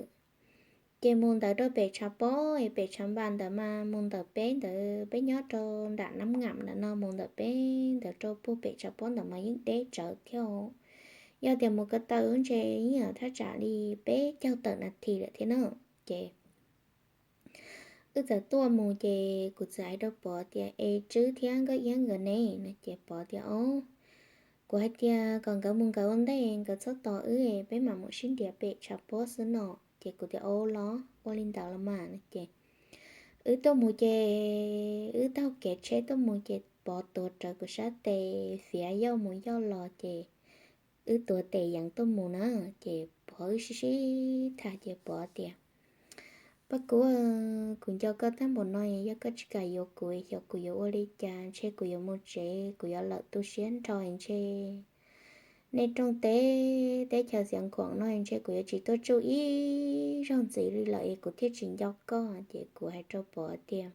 Ces mus ntawd rau pem tshav pob es pem tshav npas ntawd mas mus ntawm peb ntawd, peb nyob rau nram Nab Ngam ntawm no, mus ntawm peb ntawd rau puag pem tshav pob ntawd mas yeej deb tsawv thiab. Yog tias mus ko taw ntshe yeej thaj tsam li peb caug tawm nas this lawm thiab na. Ces wb txawm tuaj mus ces kuv txawm hais rau Pov tias, Es Tswb thiab Nkauj Iab nkawd ne? No ces Pov tias, Os, kuv hais tias kom nkawd mus nkawd ua ntej, nkawd txhob tos wb, peb mam mus sib nrhiav pem tshav pob xwb no. Ces kuv tias, Au los, ua li ntawd los mas. No ces wb tuaj mus ces wb taug kev tsheb tuaj mus ces Pov tuav rawv kuv sab tes fiav yoj mus yoj los ces wb tuav tes yeev tuaj mus na. Ces Pov wb sib sib tham ces Pov tias, Paj Kub, kuv nco koj tag npaum no, yog koj tsis kam yuav kuv, xyov kuv yuav ua li cas, ntshe kuv yuav mus tsev, kuv yuav lawm tu siab nrho ntshe. Nej rooj teb teb chaws Xiav Khuam no ntshe kuv yuav tsis tuaj tsuj ib zaug ntxiv li lawm es kuv thiaj tsis nco koj. Ces kuv hais rau Pov tias,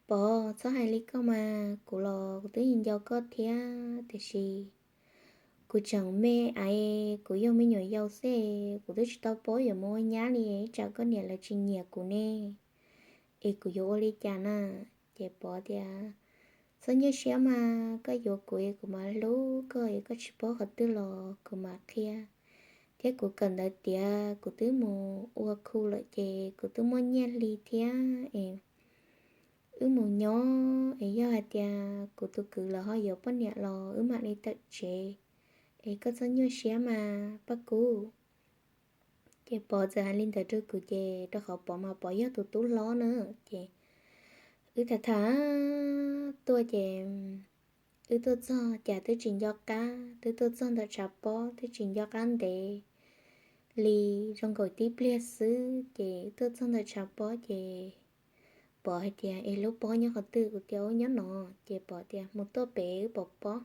Pov, txhob hais li koj mas, kuv los kuv twb nco koj thiab tiam sis kuv tseem me ais, kuv yog me nyuam yaus xwb, kuv twb tsis tau paub yuav mus ua nyab li, ib tsam koj niam lawv tsis nyiam kuv ne, es kuv yuav ua li cas na? Ces Pov tias, Txhob nyuaj siab mas, koj yuav kuv es kuv mam hlub koj, koj tsis paub qhov twg los kuv mam qhia. Thiab kuv kawm ntawv tiav kuv twb mus ua khu lawm ces kuv twb muaj nyiaj hli thiab es wb mus nyob es yog hais tias kuv tus kwv lawv ho yuav poj niam los wb mam li tawm tsev es koj txhob nyuaj siab mas Paj Kub. Ces Pov txawm hais li ntawd rau kuv ces rau qhov Pov mas Pov yog tus tub hlob na, ces wb tham tham tuaj ces wb tuaj txog cas twb tsis nco qab, twb tuaj txog ntawm tshav pob twb tsis nco qab ntev li, zoo nkaus tib pliag xwb ces wb tuaj txog ntawm tshav pob ces Pov hais tias, Es lub pob nyob qhov twg? Kuv tias, Ub, nyob no. Ces Pov tias, Mus tuaj pem wb pov pob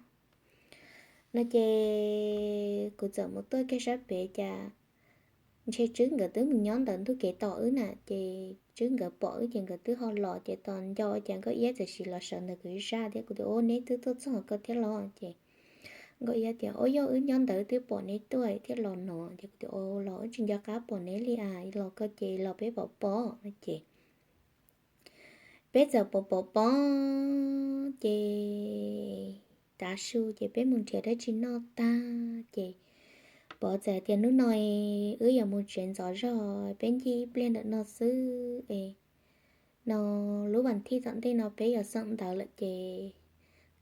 no. Ces kuv txawm mus tuaj kiag sab pem cas ntshe Tswb nkawd twb mus nyob ntawm ntug kev tos wb na, ces Tswb nkawd pom wb ces nkawd twb ho los ces tos nco cas Nkauj Iab txawm sim los sawv ntawm kuv ib sab thiab. Kuv tias, Ub, neb twb tuaj txog ko thiab los? Ces Nkauj Iab tias, Ub, yog wb nyob ntawd twb pom neb tuaj thiab los no. Ces kuv tias, Ub, los wb tsis nco qab pom neb li as, los ko ces los peb pov pob no. Ces peb txawm pov pov pob ces tav su ces peb mus nrhiav dab tsi noj tag ces Pov txawm tias, Hnub no wb yuav mus tsev ntxov zog, peb ncig ib pliag ntawm no xwb es no lub vas thij tom ntej no peb yuav xeem ntawv lawm ces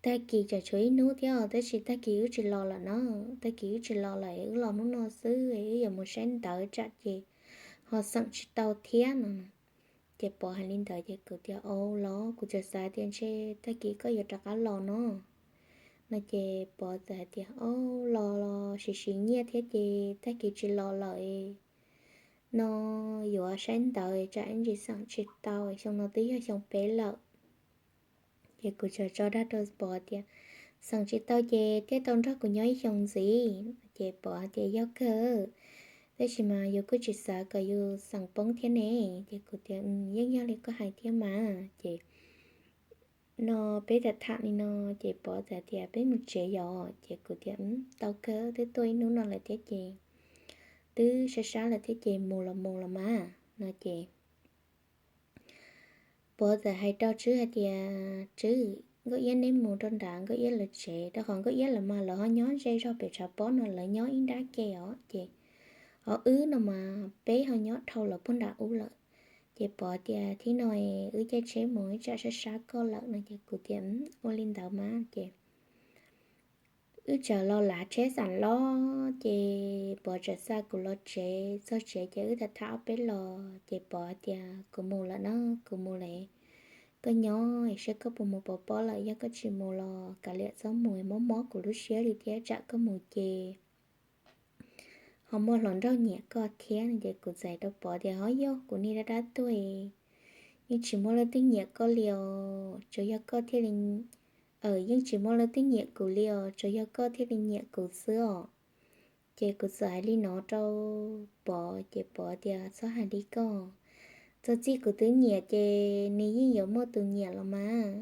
tag kis tseem tshuav ib hnub thiab, tab sis tag kis wb tsis los lawm no, tag kis wb tsis los lawm, wb los hnub no xwb, wb yuav mus saib ntawv tsam ces ho xeem tsis tau thiab no. Ces Pov hais li ntawd ces kuv tias, Au los, kuv txawm xav tias ntshe tag kis koj yuav rov qab los no no. Ces Pov txawm hais tias, Au los, los siv siv nyiaj thiab ces tag kis tsis los lawm no, yuav saib ntawv tsam ib ntsis xeem tsis tau, xyoo no twb yog xyoo peb lawm. Ces kuv txawm tso dag rau Pov tias, Xeem tsis tau ces thiaj tau nrog kuv nyob ib xyoo ntxiv. Ces Pov tias, Yog kawg, tab sis mas yus kuj tsis xav kom yus xeem poob thiab ne. Ces kuv tias, Yeej yog li koj hais thiab mas. Ces no peb tham tham li no ces Pov txawm tias, Peb mus tsev yos. Ces kuv tias, Tau kawg, twb tuaj ib hnub no lawm thiab ces twb sab sab lawm thiab ces mus los mus los mas no. Ces Pov txawm hais rau Tswb hais tias, Tswb, Nkauj Iab neb mus rau nram Nkauj Iab lawv tsev, rau qhov Nkauj Iab lawv mas lawv ho nyob ze zog pem tshav pob no, lawv nyob ib nrab ke os. Ces ho wb no mas peb ho nyob dhau lawv puag nram ub lawm. Ces Pov tias, Thib no wb caij tsheb mus, ib tsam sab sab koj lawm no. Ces kuv tias, Ua li ntawd mas. Ces wb txawm los lav tsheb xam los ces Pov txawm xa kuv los tsev. Txog tsev ces wb tham tham ob peb los ces Pov tias, Kuv mus lawm na, kuv mus lawm. Koj nyob es saib koj puas mus pov pob lawm, yog koj tsis mus los kav liam txhob mus, mob mob kuv lub siab li thiab, tsam koj mus ces ho muaj hluas nraug nyiam koj thiab no. Ces kuv txawm rau Pov tias, Ho yog kuv niag dab dab tuag, yeej tsis muaj leej twg nyiam koj li os, tsuas yog koj thiaj li, yeej tsis muaj leej twg nyiam kuv li os, tsuas yog koj thiaj li nyiam kuv xwb os. Ces kuv txawm hais li no rau Pov ces Pov tias, Txhob hais li koj, txog txij kuv twb nyiam ces nws yeej yuav muaj tus nyiam los mas.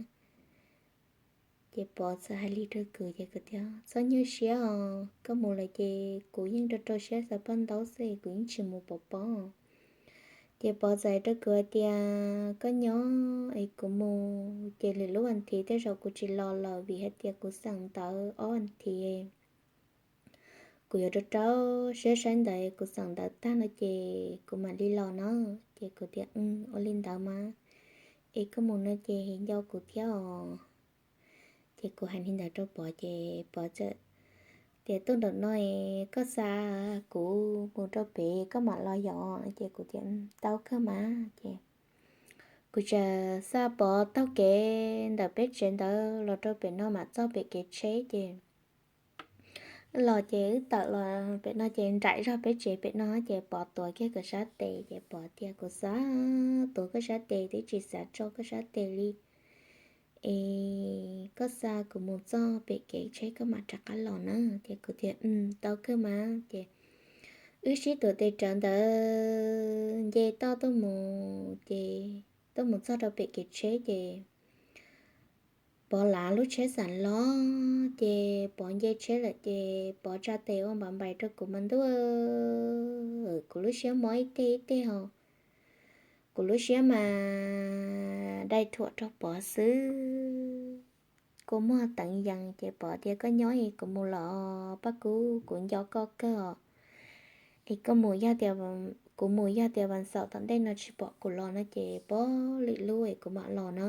Ces Pov txawm hais li rau kuv ces kuv tias, Txhob nyuaj siab os, koj mus lawm ces kuv yeej rau rau siab xav paj ntaub xwb, kuv yeej tsis mus pov pob. Ces Pov txawm hais rau kuv hais tias, Koj nyob es kuv mus ces lwm lub vas thiv tej zaum kuv tsis los lawm vim hais tias kuv xeem ntawv ob vas thiv, kuv yuav rau rau siab saib ntawv, kuv xeem ntawv tag no ces kuv mam li los no. Ces kuv tias, Ua li ntawd mas, es koj mus no ces nco kuv thiab os. Ces kuv hais li ntawd rau Pov ces Pov txawm tias, Tuaj ntawm no es koj xa kuv mus rau pem koj mam los yos. Ces kuv tias, Tau kawg mas. Ces kuv txawm xa Pov taug kev ntawm peb tsev ntawd los rau pem no mam txog pem kev tsheb ces los ces wb tawm los pem no ces nraim zog peb tsev pem no ces Pov tuav kiag kuv sab tes ces Pov tias, Kuv xav tuav koj sab tes, twb tsis xav tso koj sab tes li. Es koj xa kuv mus txog pem kev tsheb koj mam rov qab los na. Ces kuv tias, Tau kawg mas. Ces wb sib tuav tes rawv ntawd nce toj tuaj mus ces tuaj mus txog rau pem kev tsheb ces Pov lav lub tsheb xam los ces Pov nce tsheb lawm ces Pov tsa tes ua npav npaim rau kuv mas ntuj, kuv lub siab mob ib teg ib teg ho, kuv lub siab mas dai thuam rau Pov xwb. kua muag teev yees ces Pov tias, Koj nyob es kuv mus los Paj Kub, kuv nco koj kawg os. Es koj mus yog tias, kuv mus yog tias Vas Xaum tom ntej no tsis pom kuv los no ces pov lwm lub es kuv mam los na.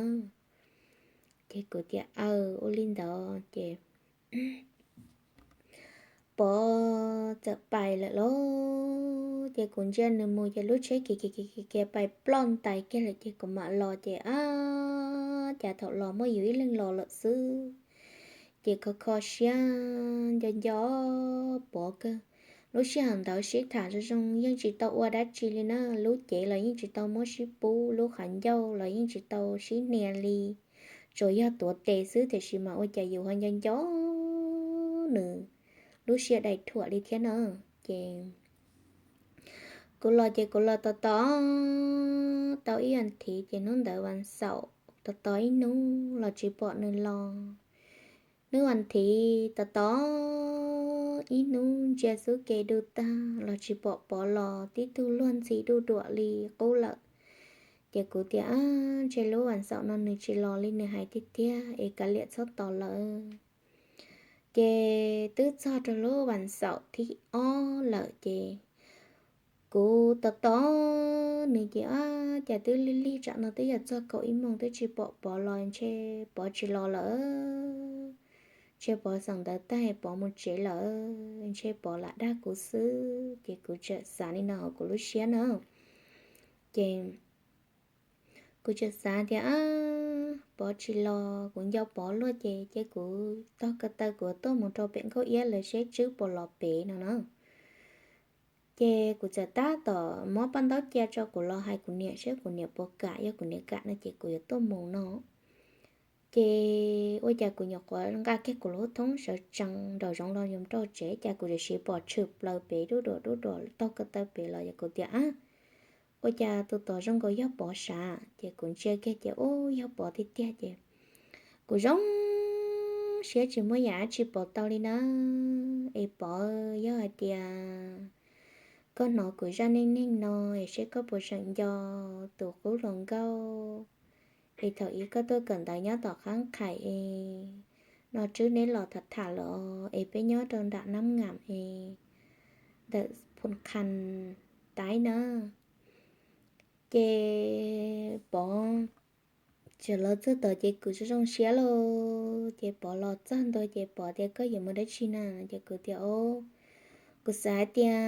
Ces kuv tias, Aw, ua li ntawd ces Pov txawm pais lawm lauj. Ces kuv ntsia nws mus ces lub tsheb kiag kiag kiag kiag pais ploj ntais kiag lawm ces kuv mam los ces ab, cas thaum los muaj yus ib leeg los lawm xwb. Ces kho kho siab nco nco Pov kawg. Lub sij hawm ntawd sib tham zoo zoo yeej tsis tau ua dab tsi li na, lub cev los yeej tsis tau muab sib pub, lub qhov ncauj los yeej tsis tau sib hnia li, tsuas yog tuav tes xwb tiam sis mas ua cas yus ho nco nco nws lub siab dai thuam li thiab na. Ces kuv los ces kuv los tos tos tau ib as thiv ces hnub ntawd Vas Xaum tos tos ib hnub los tsis pom nws los. Hnub as thiv tos tos ib hnub ntsia xub ke du tag los tsis pom Pov los, tib tug luag ntxhi duj duam li qub lawm. Ces kuv tias, Ab, ntshe lub Vas Xaum no nws tsis los li nws hais tiag tiag es kav liam txhob tos lawm. Ces twb txog rau lub Vas Xaum thib ob lawm ces kuv tos tos nws ces ab, cas twb lig lig tsam no twb yog txog kaum ib moos twb tsis pom Pov los, ntshe Pov tsis los lawm, ntshe Pov xeem ntawv tag Pov mus tsev lawm, ntshe Pov lam dag kuv xwb. Ces kuv txawm xav li no hauv kuv lub siab na. Ces kuv txawm xav tias, Ab, Pov tsis los, kuv nco Pov luaj ces cia kuv taug ko taw kuv tuaj mus rau pem Nkauj Iab lawv seb Tswb puas los pem no na. Ces kuv txawm tab tom muab paj ntaub cia tso kuv los hais kuv niam seb kuv niam puas kam, yog kuv niam kam no ces kuv yuav tuaj mus no. Ces ua cas kuv nyuam qhuav nqa kiag kuv lub thoob sawv tsees nraum zoov los yuav rau tsev, cas kuv tseem siv pom tshwm plaws pem dub duam dub duam taug ko taw pem los, yog kuv tias, Ab, ua cas tus tod zoo nkaus yog Pov sav? Ces kuv ntsia kiag ces ub, yog Pov tiag tiag ces kuv zoo siab tsis muaj yam dab tsi pov tau li na. Es Pov, yog hais tias koj hnov kuv zaj neej neeg no es seb koj puas seem nco tus qub hluas nkauj es thaum ub koj tuaj kawm ntawv nyob tom qab qhais es no Tswb neb los tham tham los es peb nyob rau nram Nab Ngam es ntawm Phoo Qhas Taib na. Ces Pov txawm los txog tod ces kuv zoo zoo siab lauj. Ces Pov los txog ntua ces Pov tias, Koj yuav mus dab tsi na? Ces kuv tias, O, kuv xav hais tias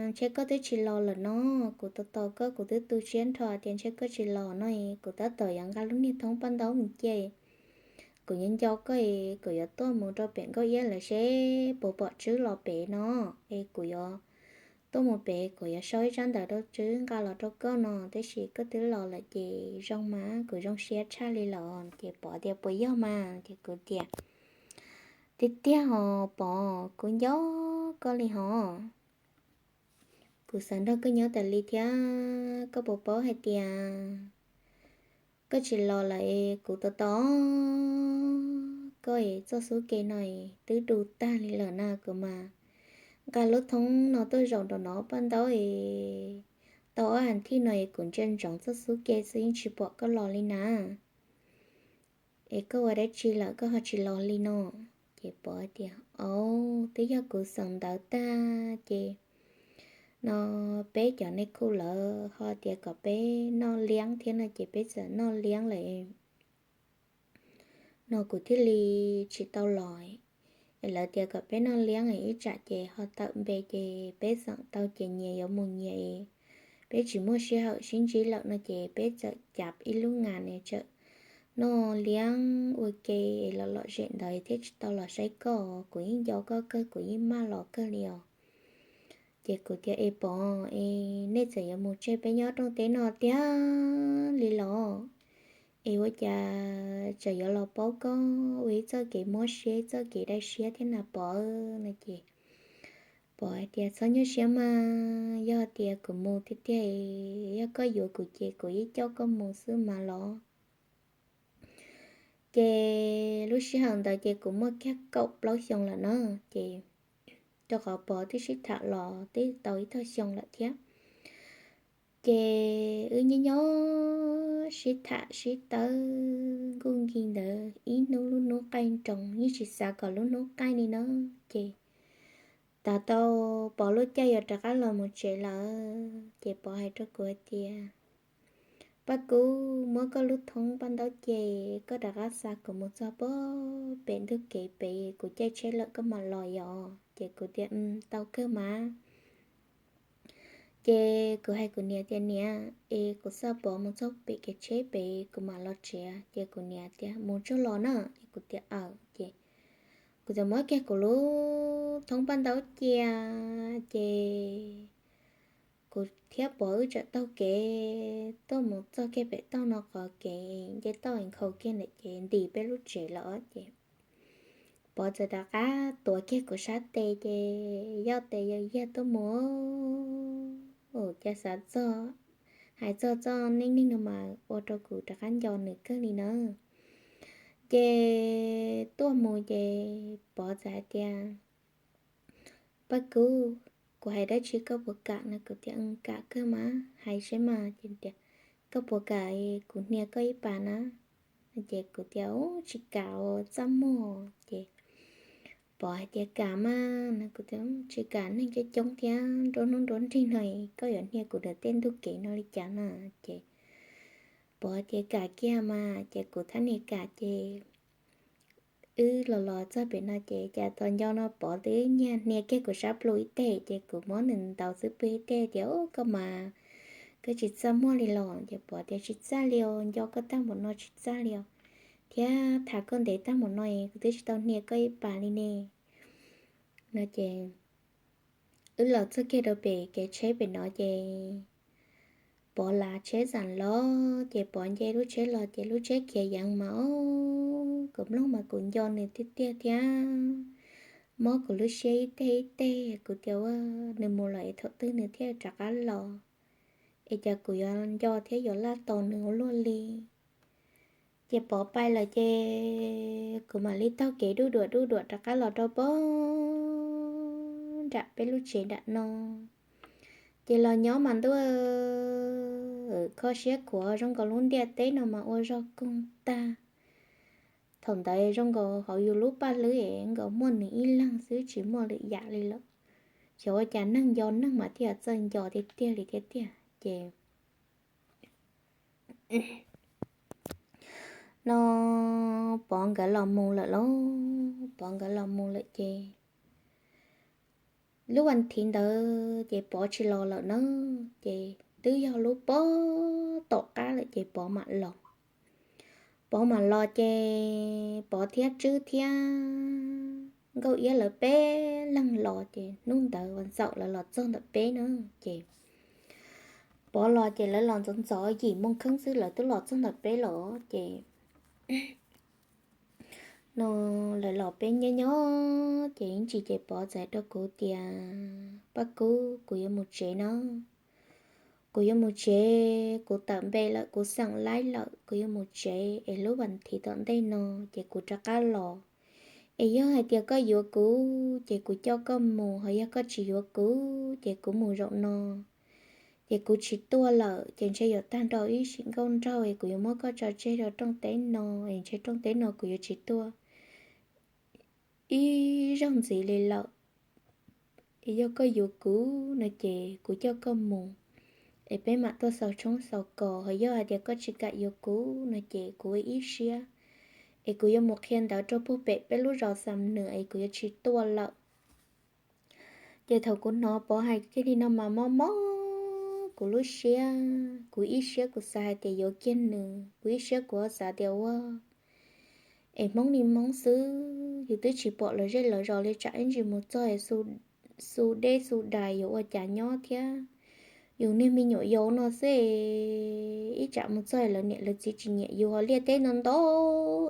ntshe koj twb tsis los lawm no. Kuv tos tos koj kuv twb tu siab nrho tias ntshe koj tsis los no es kuv tab tom yuav nqa lub niag thoob paj ntaub mus cia. Kuv nyob nco koj es kuv yuav tuaj mus rau pem Nkauj Iab lawv seb puas pom Tswb los pem no. Es kuv yuav tuaj mus pem, kuv yuav sau ib tsab ntawv rau Tswb nqa los rau koj no, tab sis koj twb los lawm ces zoo mas, kuv zoo siab tshaj li lawm. Ces Pov tias, Puas yog mas? Ces kuv tias, Tiag tiag hos Pov, kuv nco koj li hos. Kuv xav nrog koj nyob tas li thiab. Koj puas paub hais tias koj tsis los lawm es kuv tos tos koj es txoj xub ke no es twb du tag li lawm na. Kuv mas nqa lub thoob no tuaj zaum nraum no paj ntaub es tau ob as thiv no es kuv ntsia ntsoov txoj xub ke xwb yeej tsis pom koj los li na. Es koj ua dab tsi lawm koj ho tsis los li no? Ces Pov tias, O, twb yog kuv xeem ntawv tag ces no peb cov nej khu lawv ho tias kom peb noj liab thiab no ces peb txawm noj liab lawm no kuv thiaj li tsis tau los. Es lawv tias kom peb noj liab es ib tsam ces ho tawm npe ces peb xeem tau ces nyias yuav mus nyias es peb tsis muaj sij hawm sib ntsib lawm no ces peb txawm cav ib lub ngas ne txawm noj liab ua ke es los lom zem ntawd thiab tsis tau los saib koj. Kuv yeej nco koj kawg, kuv yeej maj los kawg li os. Ces kuv tias, Es Pov, es nej txawm yuav mus tseg peb nyob rooj teb no tiag li los? Es ua cas txawm yuav los paub koj ua ib txoj kev mob siab, ib txoj kev dai siab thiab na Pov? No ces Pov hais tias, Txhob nyuaj siab mas, yog tias kuv mus tiag tiag, yog koj yuav kuv ces kuv yeej coj koj mus xwb mas los. Ces lub sij hawm ntawd ces kuv muaj kiag kaum plaub xyoo lawm na. Ces rau qhov Pov twb sib tham los twb tau ib tog xyoo lawm thiab. Ces wb nyob nyob sib tham sib tawb nkuj nki ntawd ib hnub lub hnub qaij nroos, yeej tsis xav kom lub hnub qaij li na. Ces tas tau Pov lub caij yuav rov qab los mus tsev lawm, ces Pov hais rau kuv hais tias, Paj Kub, muab koj lub thoob paj ntaub ce, koj rov qab xa kuv mus txog pem ntug kev pem kuv caij tsheb lawm koj mam los yom. Ces kuv tias, Tau kawg mas. Ces kuv hais kuv niam tias, Niam, es kuv xa Pov mus txog pem kev tsheb pem kuv mam los tsev. Ces kuv niam tias, Mus tsuag los na. Ces kuv tias, Aw. Ces kuv txawm muab kiag kuv lub thoob paj ntaub cia, ces kuv thiab Pov wb txawm taug kev tuaj mus txog kiag pem toj no qhov kev nce toj nkhaus kiag ntawm ces ntim peb lub tsev lawm. Ces Pov txawm rov qab tuav kiag kuv sab tes ces yoj tes yog yag tuaj mus. Ua cas xav txog, hais txog txoj neej neeg no mas ua rau kuv rov qab nco nws kawg li na. Ces tuaj mus ces Pov txawm hais tias, Paj Kub, kuv hais dab tsi koj puas kam no? Kuv tias, Kam kawg mas, hais seb mas. Ces tias, Koj puas kam kuv hnia koj ib pas na? Ces kuv tias, Tsis kam, txaj muag. Ces Pov hais tias, Kam mas no. Kuv tias, Tsis kam, neeg coob coob thiab nruab hnub nruab nrig no, koj yuav hnia kuv ntawm tej ntug kev no li cas na? Ces Pov tias, Kam kiag mas. Ces kuv thiaj niag kam ces wb los los txog pem no ces cas tos nco no Pov twb nyiag hnia kiag kuv sab plhu ib teg, ces kuv muab nws ntaus xwb pw ib teg tias, Koj mas, koj tsis txaj muag li los? Ces Pov tias, Tsis txaj li os, nco koj tag npaum no tsis txaj li os, thiab tham koj ntev tag npaum no kuv twb tsis tau hnia koj ib pas li ne. No ces wb los txog kiag rau pem kev tsheb pem no ces Pov lav tsheb xam los ces Pov nce lub tsheb los ces lub tsheb khiav yeev mas os, kuv mloog mas kuv nco nws tiag tiag thiab mob kuv lub siab ib teg ib teg. Kuv tias, Ua, nws mus lawm es thaum twg nws thiaj rov qab los? Es cas kuv yuav nco thiab yuav laj tos nws ua luaj li? Ces Pov pais lawm ces kuv mam li taug kev duj duam duj duam rov qab los rau pem nram peb lub tsev nram no. Ces los nyob mas ntuj, kho siab khuav, zoo nkaus lub ntiaj teb no mas ua zog koog tag. Thaum ntawd zoo nkaus hauv yus lub paj hlwb es nkaus muaj nws ib leeg xwb tsis muaj lwm yam li lawm. Xyov ua cas neeg nco neeg mas thiaj txawj nco tiag tiag li thiab tiag ces no Pov nkawd los mus lawm lauj, Pov nkawd los mus lawm ces lub vas thiv ntawd ces Pov tsis los lawm na, ces twb yog lub pob tom qab lawm ces Pov mam los. Pov mam los ces Pov thiab Tswb thiab Nkauj Iab lawv peb leeg los ces hnub ntawd vas ntxaum lawv los txog ntawm peb na, ces Pov los ces lawv los ntxov ntxov yim moo kheeb xwb lawv twb los txog ntawm peb lawm ces no lawv los peb nyob nyob ces ib ntsis ces Pov txawm hais rau kuv tias, Paj Kub, kuv yuav mus tsev no. Kuv yuav mus tsev, kuv tawm npe lawm, kuv xeem laib lawm, kuv yuav mus tsev es lub vas thiv tom ntej no ces kuv rov qab los. Es yog hais tias koj yuav kuv ces kuv coj koj mus, ho yog koj tsis yuav kuv ces kuv mus zaum no. Ces kuv tsis tuaj lawm ces ntshe yuav tag nrho ib sim nkauj nraug es kuv yuav muab koj tso tseg rau rooj teb no, es ntshe rooj teb no kuv yuav tsis tuaj ib zaug ntxiv li lawm. Es yog koj yuav kuv no ces kuv coj koj mus, es peb mam tuaj xaus tshoob xaus kos. Ho yog hais tias koj tsis kam yuav kuv no ces kuv ua ib siab, es kuv yuav mus qhia ntawv rau puag pem peb lub zos Xam Nws es kuv yuav tsis tuaj lawm. Ces thaum kuv hnov Pov hais kiag li no mas mob mob kuv lub siab, kuv ib siab kuv xav hais tias yuav kiag nws, kuv ib siab kuv ho xav tias ua es Hmoob li Hmoob xwb, yus twb tsis pom lawv zej lawv zos li, tsam ib ntsis mus txog xu deb xu dais yuav ua cas nyob thiab. Yus niag me nyuam yaus no xwb, ib tsam mus txog lawv niam lawv txiv tsis nyiam yus, ho liaj teb ntau ntau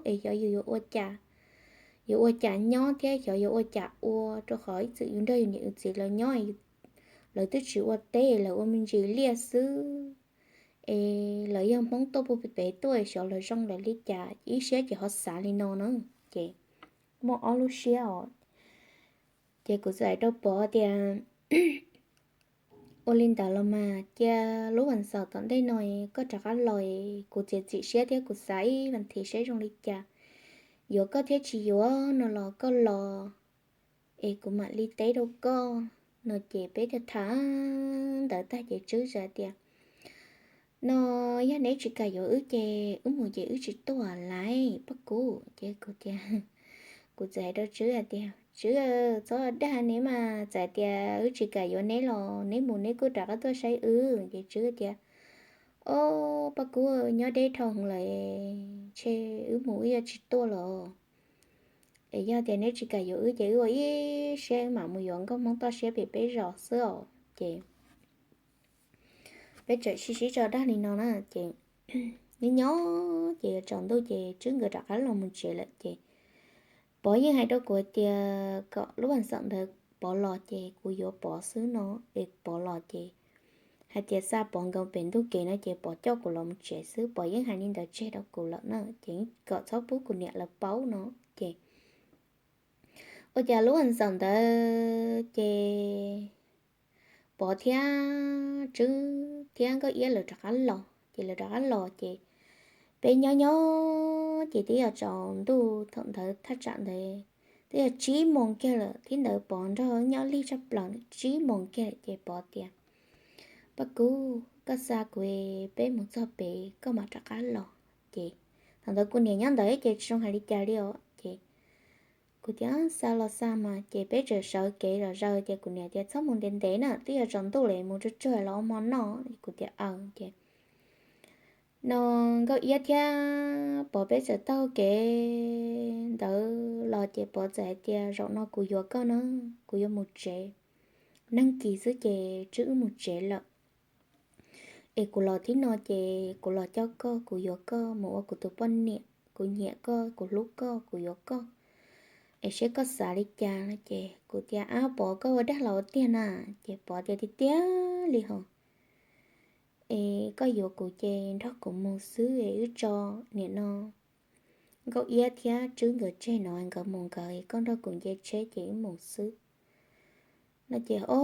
es xyov yus yuav ua cas, yuav ua cas nyob thiab xyov yuav ua cas ua, rau qhov ib txwm yus nrog yus niam yus txiv lawv nyob, lawv twb tsis ua teb, lawv ua me ntsis liaj xwb. Es lawv yog Hmoob tuaj puag pem tuaj xyov lawv zoo lawv li cas, ib siab ces ho xav li no na. Ces muaj ob lub siab os. Ces kuv txawm hais rau Pov tias, ua li ntawd los mas cia lub vas xaum tom ntej no koj rov qab los, kuv txiav txim siab thiab kuv xav ib vas thiv seb zoo li cas. yuav koj thiab tsis yuav no los koj los es kuv mam li teb rau koj no. Ces peb tham tham ntawd tag ces Tswb txawm tias, no yog neb tsis kam yuav wb ces wb mus ces wb tsis tuaj lawm Paj Kub. Ces kuv tias, kuv txawm hais rau Tswb hais tias, Tswb, txhob dag neb mas, txawm tias wb tsis kam yuav neb los neb mus neb kuj rov qab tuaj saib wb. Ces Tswb tias, o, Paj Kub, nyob deb dhau lawm, tshe wb mus wb yuav tsis tuaj los. Es yog tias neb tsis kam yuav wb ces wb ua ib siab wb mam mus yuav nkauj Hmoob toj siab pem peb zos xwb os. Ces peb txawm sib sib tso dag li no na ces nyob nyob ces yuav tsaus ntuj ces Tswb nkawd rov qab los mus tsev lawm ces Pov yeej hais rau kuv tias kom lub vas xaum ntawd Pov los ces kuv yuav Pov xwb no, es Pov los ces hais tias xa Pov nkaus pem ntug kev no ces Pov coj kuv los mus tsev xwb. Pov yeej hais li ntawd tseg rau kuv lawm na ces kom txhob pub kuv niam lawv paub no. Ces ua cas lub vas xaum ntawd ces Pov thiab Tswb thiab Nkauj Iab lawv rov qab los ces lawv rov qab los ces peb nyob nyob ces twb yog tsaus ntuj thaum ntawd thaj tsam ntawd twb yog tsib moos kiag lawm thiab ntawd Pov nrog nyob lig tshaj plaws tsib moos kiag lawm ces Pov tias, Paj Kub, koj xa kuv peb mus txog pem koj mam rov qab los. Ces thaum ntawd kuv niam nyob ntawd ces tsis zoo hais li cas li os ces kuv tias, xa los xa mas. Ces peb txawm sawv kev zom zaws ces kuv niam tias, txhob mus ntev ntev na, twb yog tsaus ntuj lawm, mus tsuag tsuag los ua hmo noj. Kuv tias, aw. Ces no Nkauj Iab thiab Pov peb txawm taug kev ntawd los ces Pov txawm hais tias, zaum no kuv yuav koj na, kuv yuav mus tsev. Neeg kis xwb ces Tswb wb mus tsev lawm. Es kuv los tib no ces kuv los coj koj, kuv yuav koj mus ua kuv tus poj niam, kuv nyiam koj, kuv hlub koj, kuv yuav koj. Es seb koj xav li cas no ces kuv tias, ab Pov, koj ua dag los ua tiag na? Ces Pov tias, tiag tiag li hos. Es koj yuav kuv ces nrog kuv mus xwb es wb tso niam no Nkauj Iab thiab Tswb nkawd tseg no nkawd mus nkawd, koj nrog kuv nce tsheb ces wb mus xwb no ces, o,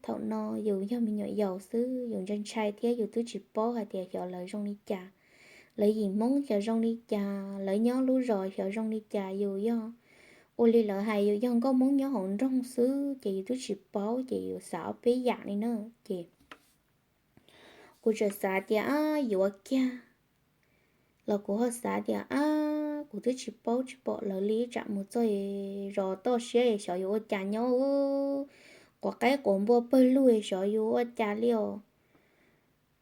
thaum no yus yog me nyuam yaus xwb yus ntshai ntshai thiab yus twb tsis paub hais tias xyov lawv zoo li cas, lawv yim Hmoob xyov zoo li cas, lawv nyob lub zos xyov zoo li cas, yus yog ua li lawv hais yus yog nkauj Hmoob nyob hauv nroog xwb ces yus twb tsis paub ces yus xav ob peb yam li na. Ces kuv txawm xav tias, ab, yuav kiag los kuv ho xav tias, ab, kuv twb tsis paub tsis pom lawv li, tsam mus txog zos toj siab xyov yuav ua cas nyob, quav qaib quav npua pawg lug xyov yuav ua cas li os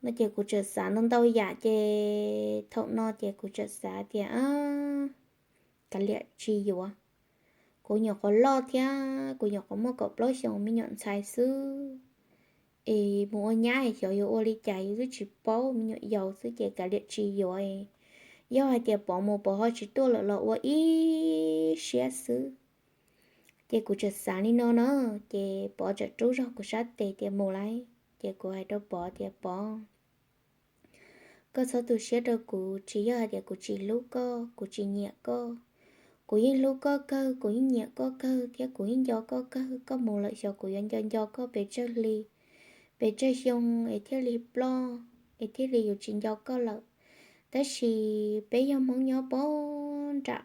no ces kuv txawm xav ntau ntau yam ces thaum no ces kuv txawm xav tias, ab, kav liam tsis yuav. Kuv nyuam qhuav loj thiab kuv nyuam qhuav muaj kaum plaub xyoos me nyuam ntxhais xwb es mus ua nyab xyov yuav ua li cas yus twb tsis paub, me nyuam yaus xwb ces kav liam tsis yuav. Yog hais tias Pov mus Pov ho tsis tuaj lawm los ua ib siab xwb. Ces kuv txawm xav li no na, ces Pov txawm rub zog kuv sab tes tias mus lauj. Ces kuv hais rau Pov tias, Pov, koj txhob tu siab rau kuv, tsis yog hais tias kuv tsis hlub koj, kuv tsis nyiam koj. Kuv yeej hlub koj kawg, kuv yeej nyiam koj kawg thiab kuv yeej nco koj kawg. Koj mus lawm xyov kuv yuav nco nco koj pes tsawg hli, pes tsawg xyoo es thiaj li ploj, es thiaj li yuav tsis nco koj lawm. Tab sis peb yog Hmoob nyob puag nram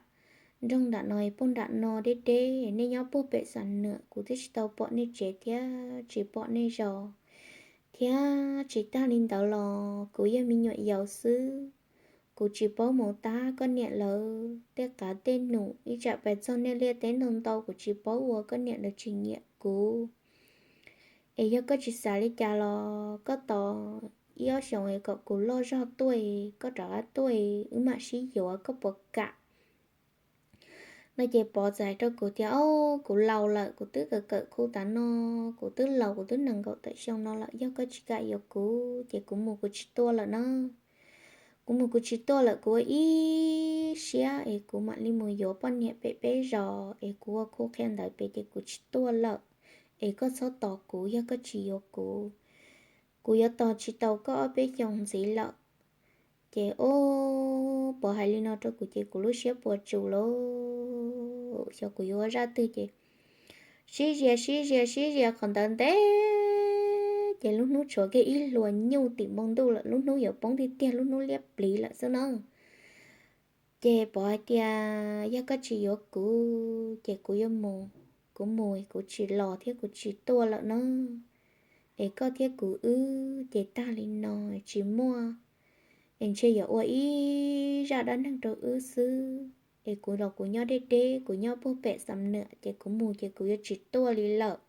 nroog nram no es puag nram no deb deb, nej nyob puag pem Xam Nuam, kuv twb tsis tau pom nej tsev thiab tsis pom nej zos thiab. Tsis tag li ntawd los kuv yog me nyuam yaus xwb, kuv tsis paub mus tab koj niam lawv tej qav tej num, ib tsam pais txog nej liaj teb ntau ntau kuv tsis paub ua, koj niam lawv tsis nyiam kuv. Es yog koj tsis xav li cas los koj tos ib ob xyoos es kom kuv loj zog tuaj, koj rov qab tuaj wb mam sib yuav, koj puas kam? No ces Pov txawm hais rau kuv tias, o, kuv laus lawm, kuv twb kawm kawm khu tav no, kuv twb laus, kuv twb nees nkaum tawm xyoo no lawm, yog koj tsis kam yuav kuv ces kuv mus kuv tsis tuaj lawm na. Kuv mus kuv tsis tuaj lawm, kuv ua ib siab es kuv mam li mus yuav poj niam pem peb zos es kuv ua khu qhia ntawv pem ces kuv tsis tuaj lawm. Es koj txhob tos kuv yog koj tsis yuav kuv, kuv yuav tos tsis tau koj ob peb xyoos ntxiv lawm. Ces o, Pov hais li no rau kuv ces kuv lub siab puas tsus lawm, xyov kuv yuav ua zaj twg ces sib zias sib zias sib zias qhov ntawd ntev ces lub hnub tshuav kiag ib hlua nyuj tim npoo ntuj lawm, lub hnub yuav poob tiag tiag, lub hnub liab pliv lawm xwb na. Ces Pov hais tias, yog koj tsis yuav kuv ces kuv yuav mus, kuv mus kuv tsis los thiab kuv tsis tuaj lawm na. Es koj thiab kuv wb ces tag li no, tsis muaj, es ntshe yuav ua ib zaj dab neeg rau wb xwb. Es kuv los kuv nyob deb deb, kuv nyob puag pem Xam Nuam, ces kuv mus ces kuv yuav tsis tuaj li lawm.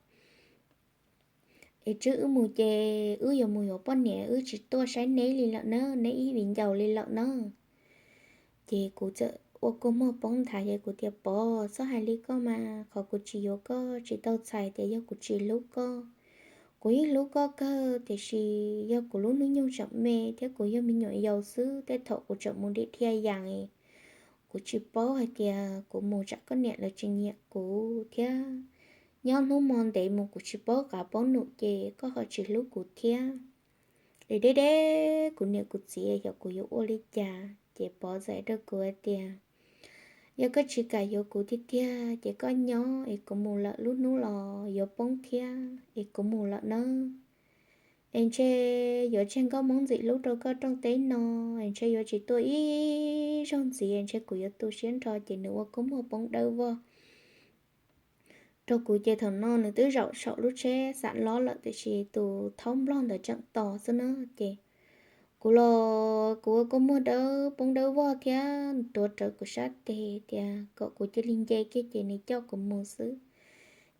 Es Tswb, wb mus ces wb yuav mus yuav poj niam, wb tsis tuaj saib neb li lawm na, neb ib viv ncaus li lawm na. Ces kuv txawm ua kua muag poob nthav ces kuv tias, Pov, txhob hais li koj mas, qhov kuv tsis yuav koj tsis tau txhais tias yog kuv tsis hlub koj. Kuv yeej hlub koj kawg, tiam sis yog kuv lub hnub nyoog tseem me thiab kuv yog me nyuam yaus xwb, tej thaum kuv tseem mus dim dhia yas, kuv tsis paub hais tias kuv mus tsam koj niam lawv tsis nyiam kuv thiab. Nyob hnub hmo ntev mus kuv tsis paub qav paub num ces koj ho tsis hlub kuv thiab. Es deb deb kuv niam kuv txiv xyov kuv yuav ua li cas. Ces Pov txawm hais rau kuv hais tias, yog koj tsis kam yuav kuv tiag tiag ces koj nyob, es kuv mus lawm, lub hnub los yuav poob thiab, es kuv mus lawm nawb. Es ntshe yuav tseg nkauj Hmoob ntxim hlub rau koj rooj teb no, es ntshe yuav tsis tuaj ib zaug ntxiv, es ntshe kuv yuav tu siab nrho. Ces nws ua kua muag poob dawb vog rau kuv. Ces thaum no nws twb zaum saum lub tsheb xam lob lawm, tiam sis tus thaub nplog ntawd tseem tos xwb na. Ces kuv los kuv ua kua muag dawb poob dawb vog thiab tuav rawv kuv sab tes tias kom kuv cia li nce kiag ces nws coj kuv mus xwb.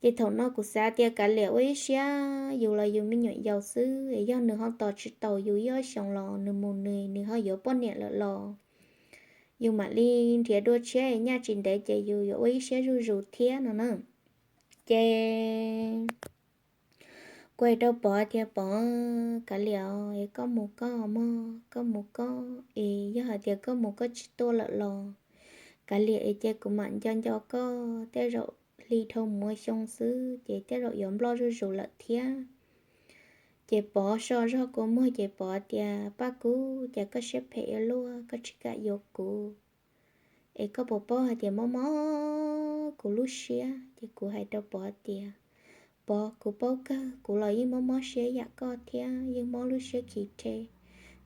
Ces thaum no kuv xav tias kav liam, ua ib siab, yus los yus me nyuam yaus xwb, yog nws ho tos tsis taus yus ib ob xyoos los nws mus nws, nws ho yuav poj niam lawm los yus mam li nrhiav dua tshiab, nyaj tsis ntev ces yus yuav ua ib siab zuj zus thiab no na. Ces kuv hais rau Pov tias, Pov, kav liam, koj mus koj mog, koj mus koj, es yog hais tias koj mus koj tsis tuaj lawm los kav liam, es ces kuv mam nco nco koj, tej zaum hli dhau mus ua xyoo xwb ces tej zaum yuav nploj zuj zus lawm thiab. Ces Pov so zog kua muag ces Pov tias, Paj Kub, cas koj siab phem ua luaj, koj tsis kam yuav kuv, es koj puas paub hais tias mob mob kuv lub siab? Ces kuv hais rau Pov tias, Pov, kuv paub kawg, kuv los yeej mob mob siab yam koj thiab, yeej mob lub siab khiv rhe,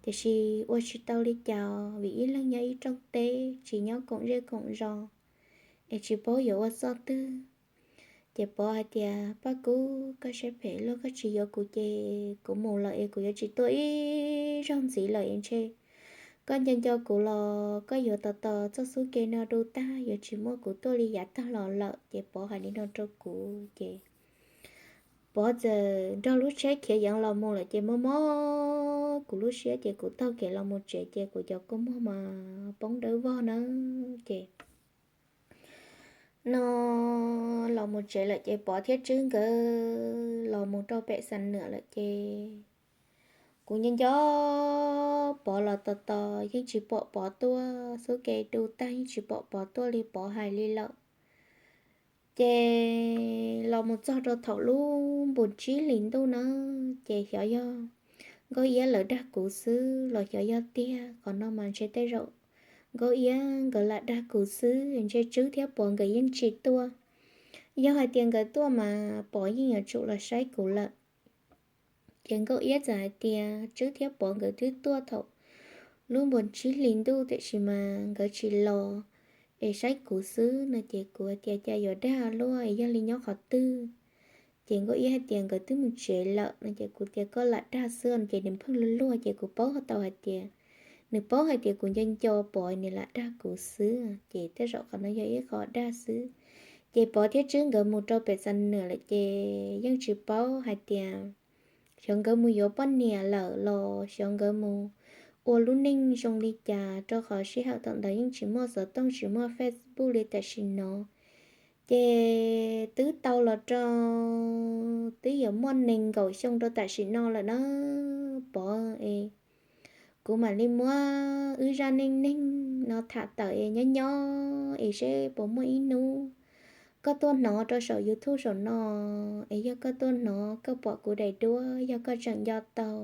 tiam sis ua tsis tau li cas, vim ib leeg nyob ib rooj teb, tsis nyob koom zej koom zos, es tsis paub yuav ua txoj twg. Ces Pov hais tias, Paj Kub, koj siab phem luaj, koj tsis yuav kuv ces kuv mus lawm, es kuv yuav tsis tuaj ib zaug ntxiv lawm, es ntshe koj nco nco kuv los koj yuav tos tos txoj xub ke no du tag, yuav tsis muaj kuv tuaj li yav tag los lawm. Ces Pov hais li no rau kuv ces Pov txawm nrog lub tsheb khiav yeev los mus lawm ces mob mob kuv lub siab ces kuv taug kev los mus tsev ces kuv cov kua muag mas poob dawb vog na. Ces no los mus tsev lawm ces Pov thiab Tswb nkawd los mus rau pem Xam Nuam lawm ces kuv nco nco Pov los tos tos yeej tsis pom Pov tuaj, xub ke du tag yeej tsis pom Pov tuaj li Pov hais li lawm. Ces los mus txog rau thaum lub npus tsib hlis ntuj na, ces xyov yog Nkauj Iab lawv dag kuv xwb los xyov yog tiag, qhov no mas ntshe tej zaum Nkauj Iab nkawd lam dag kuv xwb, ntshe Tswb thiab Pov nkawd yeej tsis tuaj. Yog hais tias nkawd tuaj mas Pov yeej yuav tsum los saib kuv lawm. Ces Nkauj Iab txawm hais tias Tswb thiab Pov nkawd twb tuaj thaum lub npus tsib hlis ntuj tiam sis mas nkawd tsis los es saib kuv xwb no. Ces kuv hais tias cas yuav dag luaj, yog li nyob qhov twg? Ces Nkauj Iab hais tias nkawd twb mus tsev lawm no. Ces kuv tias koj lam dag xwb no, ces nws pheej luag luag ces kuv paub tau hais tias nws paub hais tias kuv nco nco Pov, nws lam dag kuv xwb. Ces tej zaum qhov no yog ib qho dag xwb. Ces Pov thiab Tswb nkawd mus rau pem Xam Nuam lawm ces yeej tsis paub hais tias xyov nkawd mus yuav poj niam lawm los xyov nkawd mus ua lub neej zoo li cas, rau qhov sij hawm thaum ntawd yeej tsis muaj xov tooj tsis muaj Facebook li tam sim no. Ces twb tau los rau, twb yuav muaj nees nkaum xyoo rau tam sim no lawm na Pov. Es kuv mam li muab wb zaj neej neeg no tham tawm es nyob nyob es seb puas muaj ib hnub koj tuaj hnov rau saum YouTube saum no. Es yog koj tuaj hnov koj pom kuv daim duab, yog koj tseem nco tau,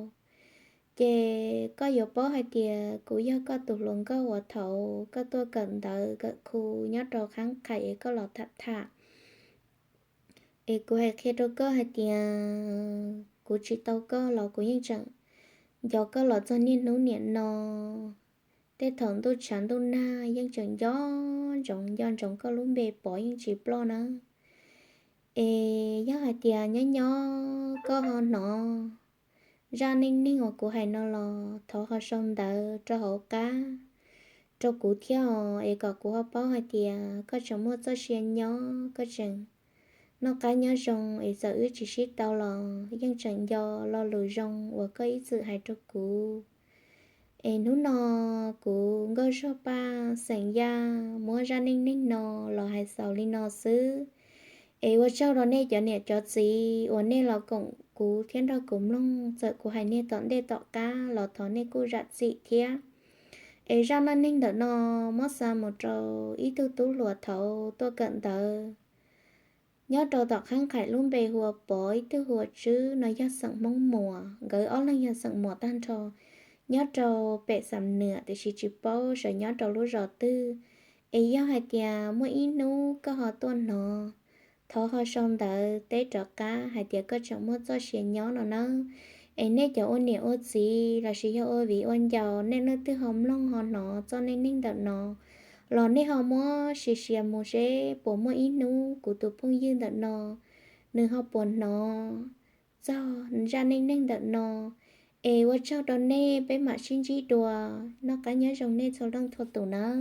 ces koj yuav paub hais tias kuv yog koj tus hluas nkauj uas thaum koj tuaj kawm ntawv kawm khu nyob rau Qhab Qhais es koj los tham tham es kuv hais qhia rau koj hais tias kuv tsis tau koj los kuv yeej tseem nco koj los txog niaj hnub niam no. Tej thaum ntuj tshav ntuj nag yeej tseem nco ntsoov nco ntsoov koj lub npe Pov yeej tsis ploj nawb. Es yog hais tias nyob nyob koj ho hnov zaj neej neeg uas kuv hais no los thov ho sau ntawv rau hauv qab rau kuv thiab os, es kom kuv ho paub hais tias koj tseem muaj txoj sia nyob, koj tseem noj qab nyob zoo, es txawm wb tsis sib tau los yeej tseem nco lo lus zoo uas koj ib txwm hais rau kuv. Es hnub no kuv Nkauj Zog Paj xeem Yaj muab zaj neej neeg no los hais xaus li no xwb. Es ua tsaug rau nej cov niam cov txiv uas nej los koom kuv thiab nrog kuv mloog, txawm kuv hais niag tom ntej tom qab los thov nej kuj zam txim thiab. Es zaj neej neeg ntawm no muab xa mus rau ib tug tub hluas thaud tuaj kawm ntawv nyob rau tom qab nqaim lub npe hu ua Pov, ib tug hu ua Tswb no yog xeem Hmoob Muas, nkawd ob leeg yog xeem Muas tag nrho, nyob rau pem Xam Nuam tiam sis tsis paub sawv nyob rau lub zos twg. Es yog hais tias muaj ib hnub koj ho tuaj hnov, thov ho sau ntawv teb rov qab hais tias koj tseem muaj txoj sia nyob no nawb. Es nej cov ua niam ua txiv lossis yog ua viv ua ncaus, nej leej twg ho mloog ho hnov txoj neej neeg ntawm no los nej ho muab sim sia mus seb puas muaj ib hnub kuv tus phooj ywg ntawm no nws ho puas hnov txog zaj neej neeg ntawm no. Es ua tsaug rau nej, peb mam sib ntsib dua, noj qab nyob zoo nej txhua leej txhua tus nawb.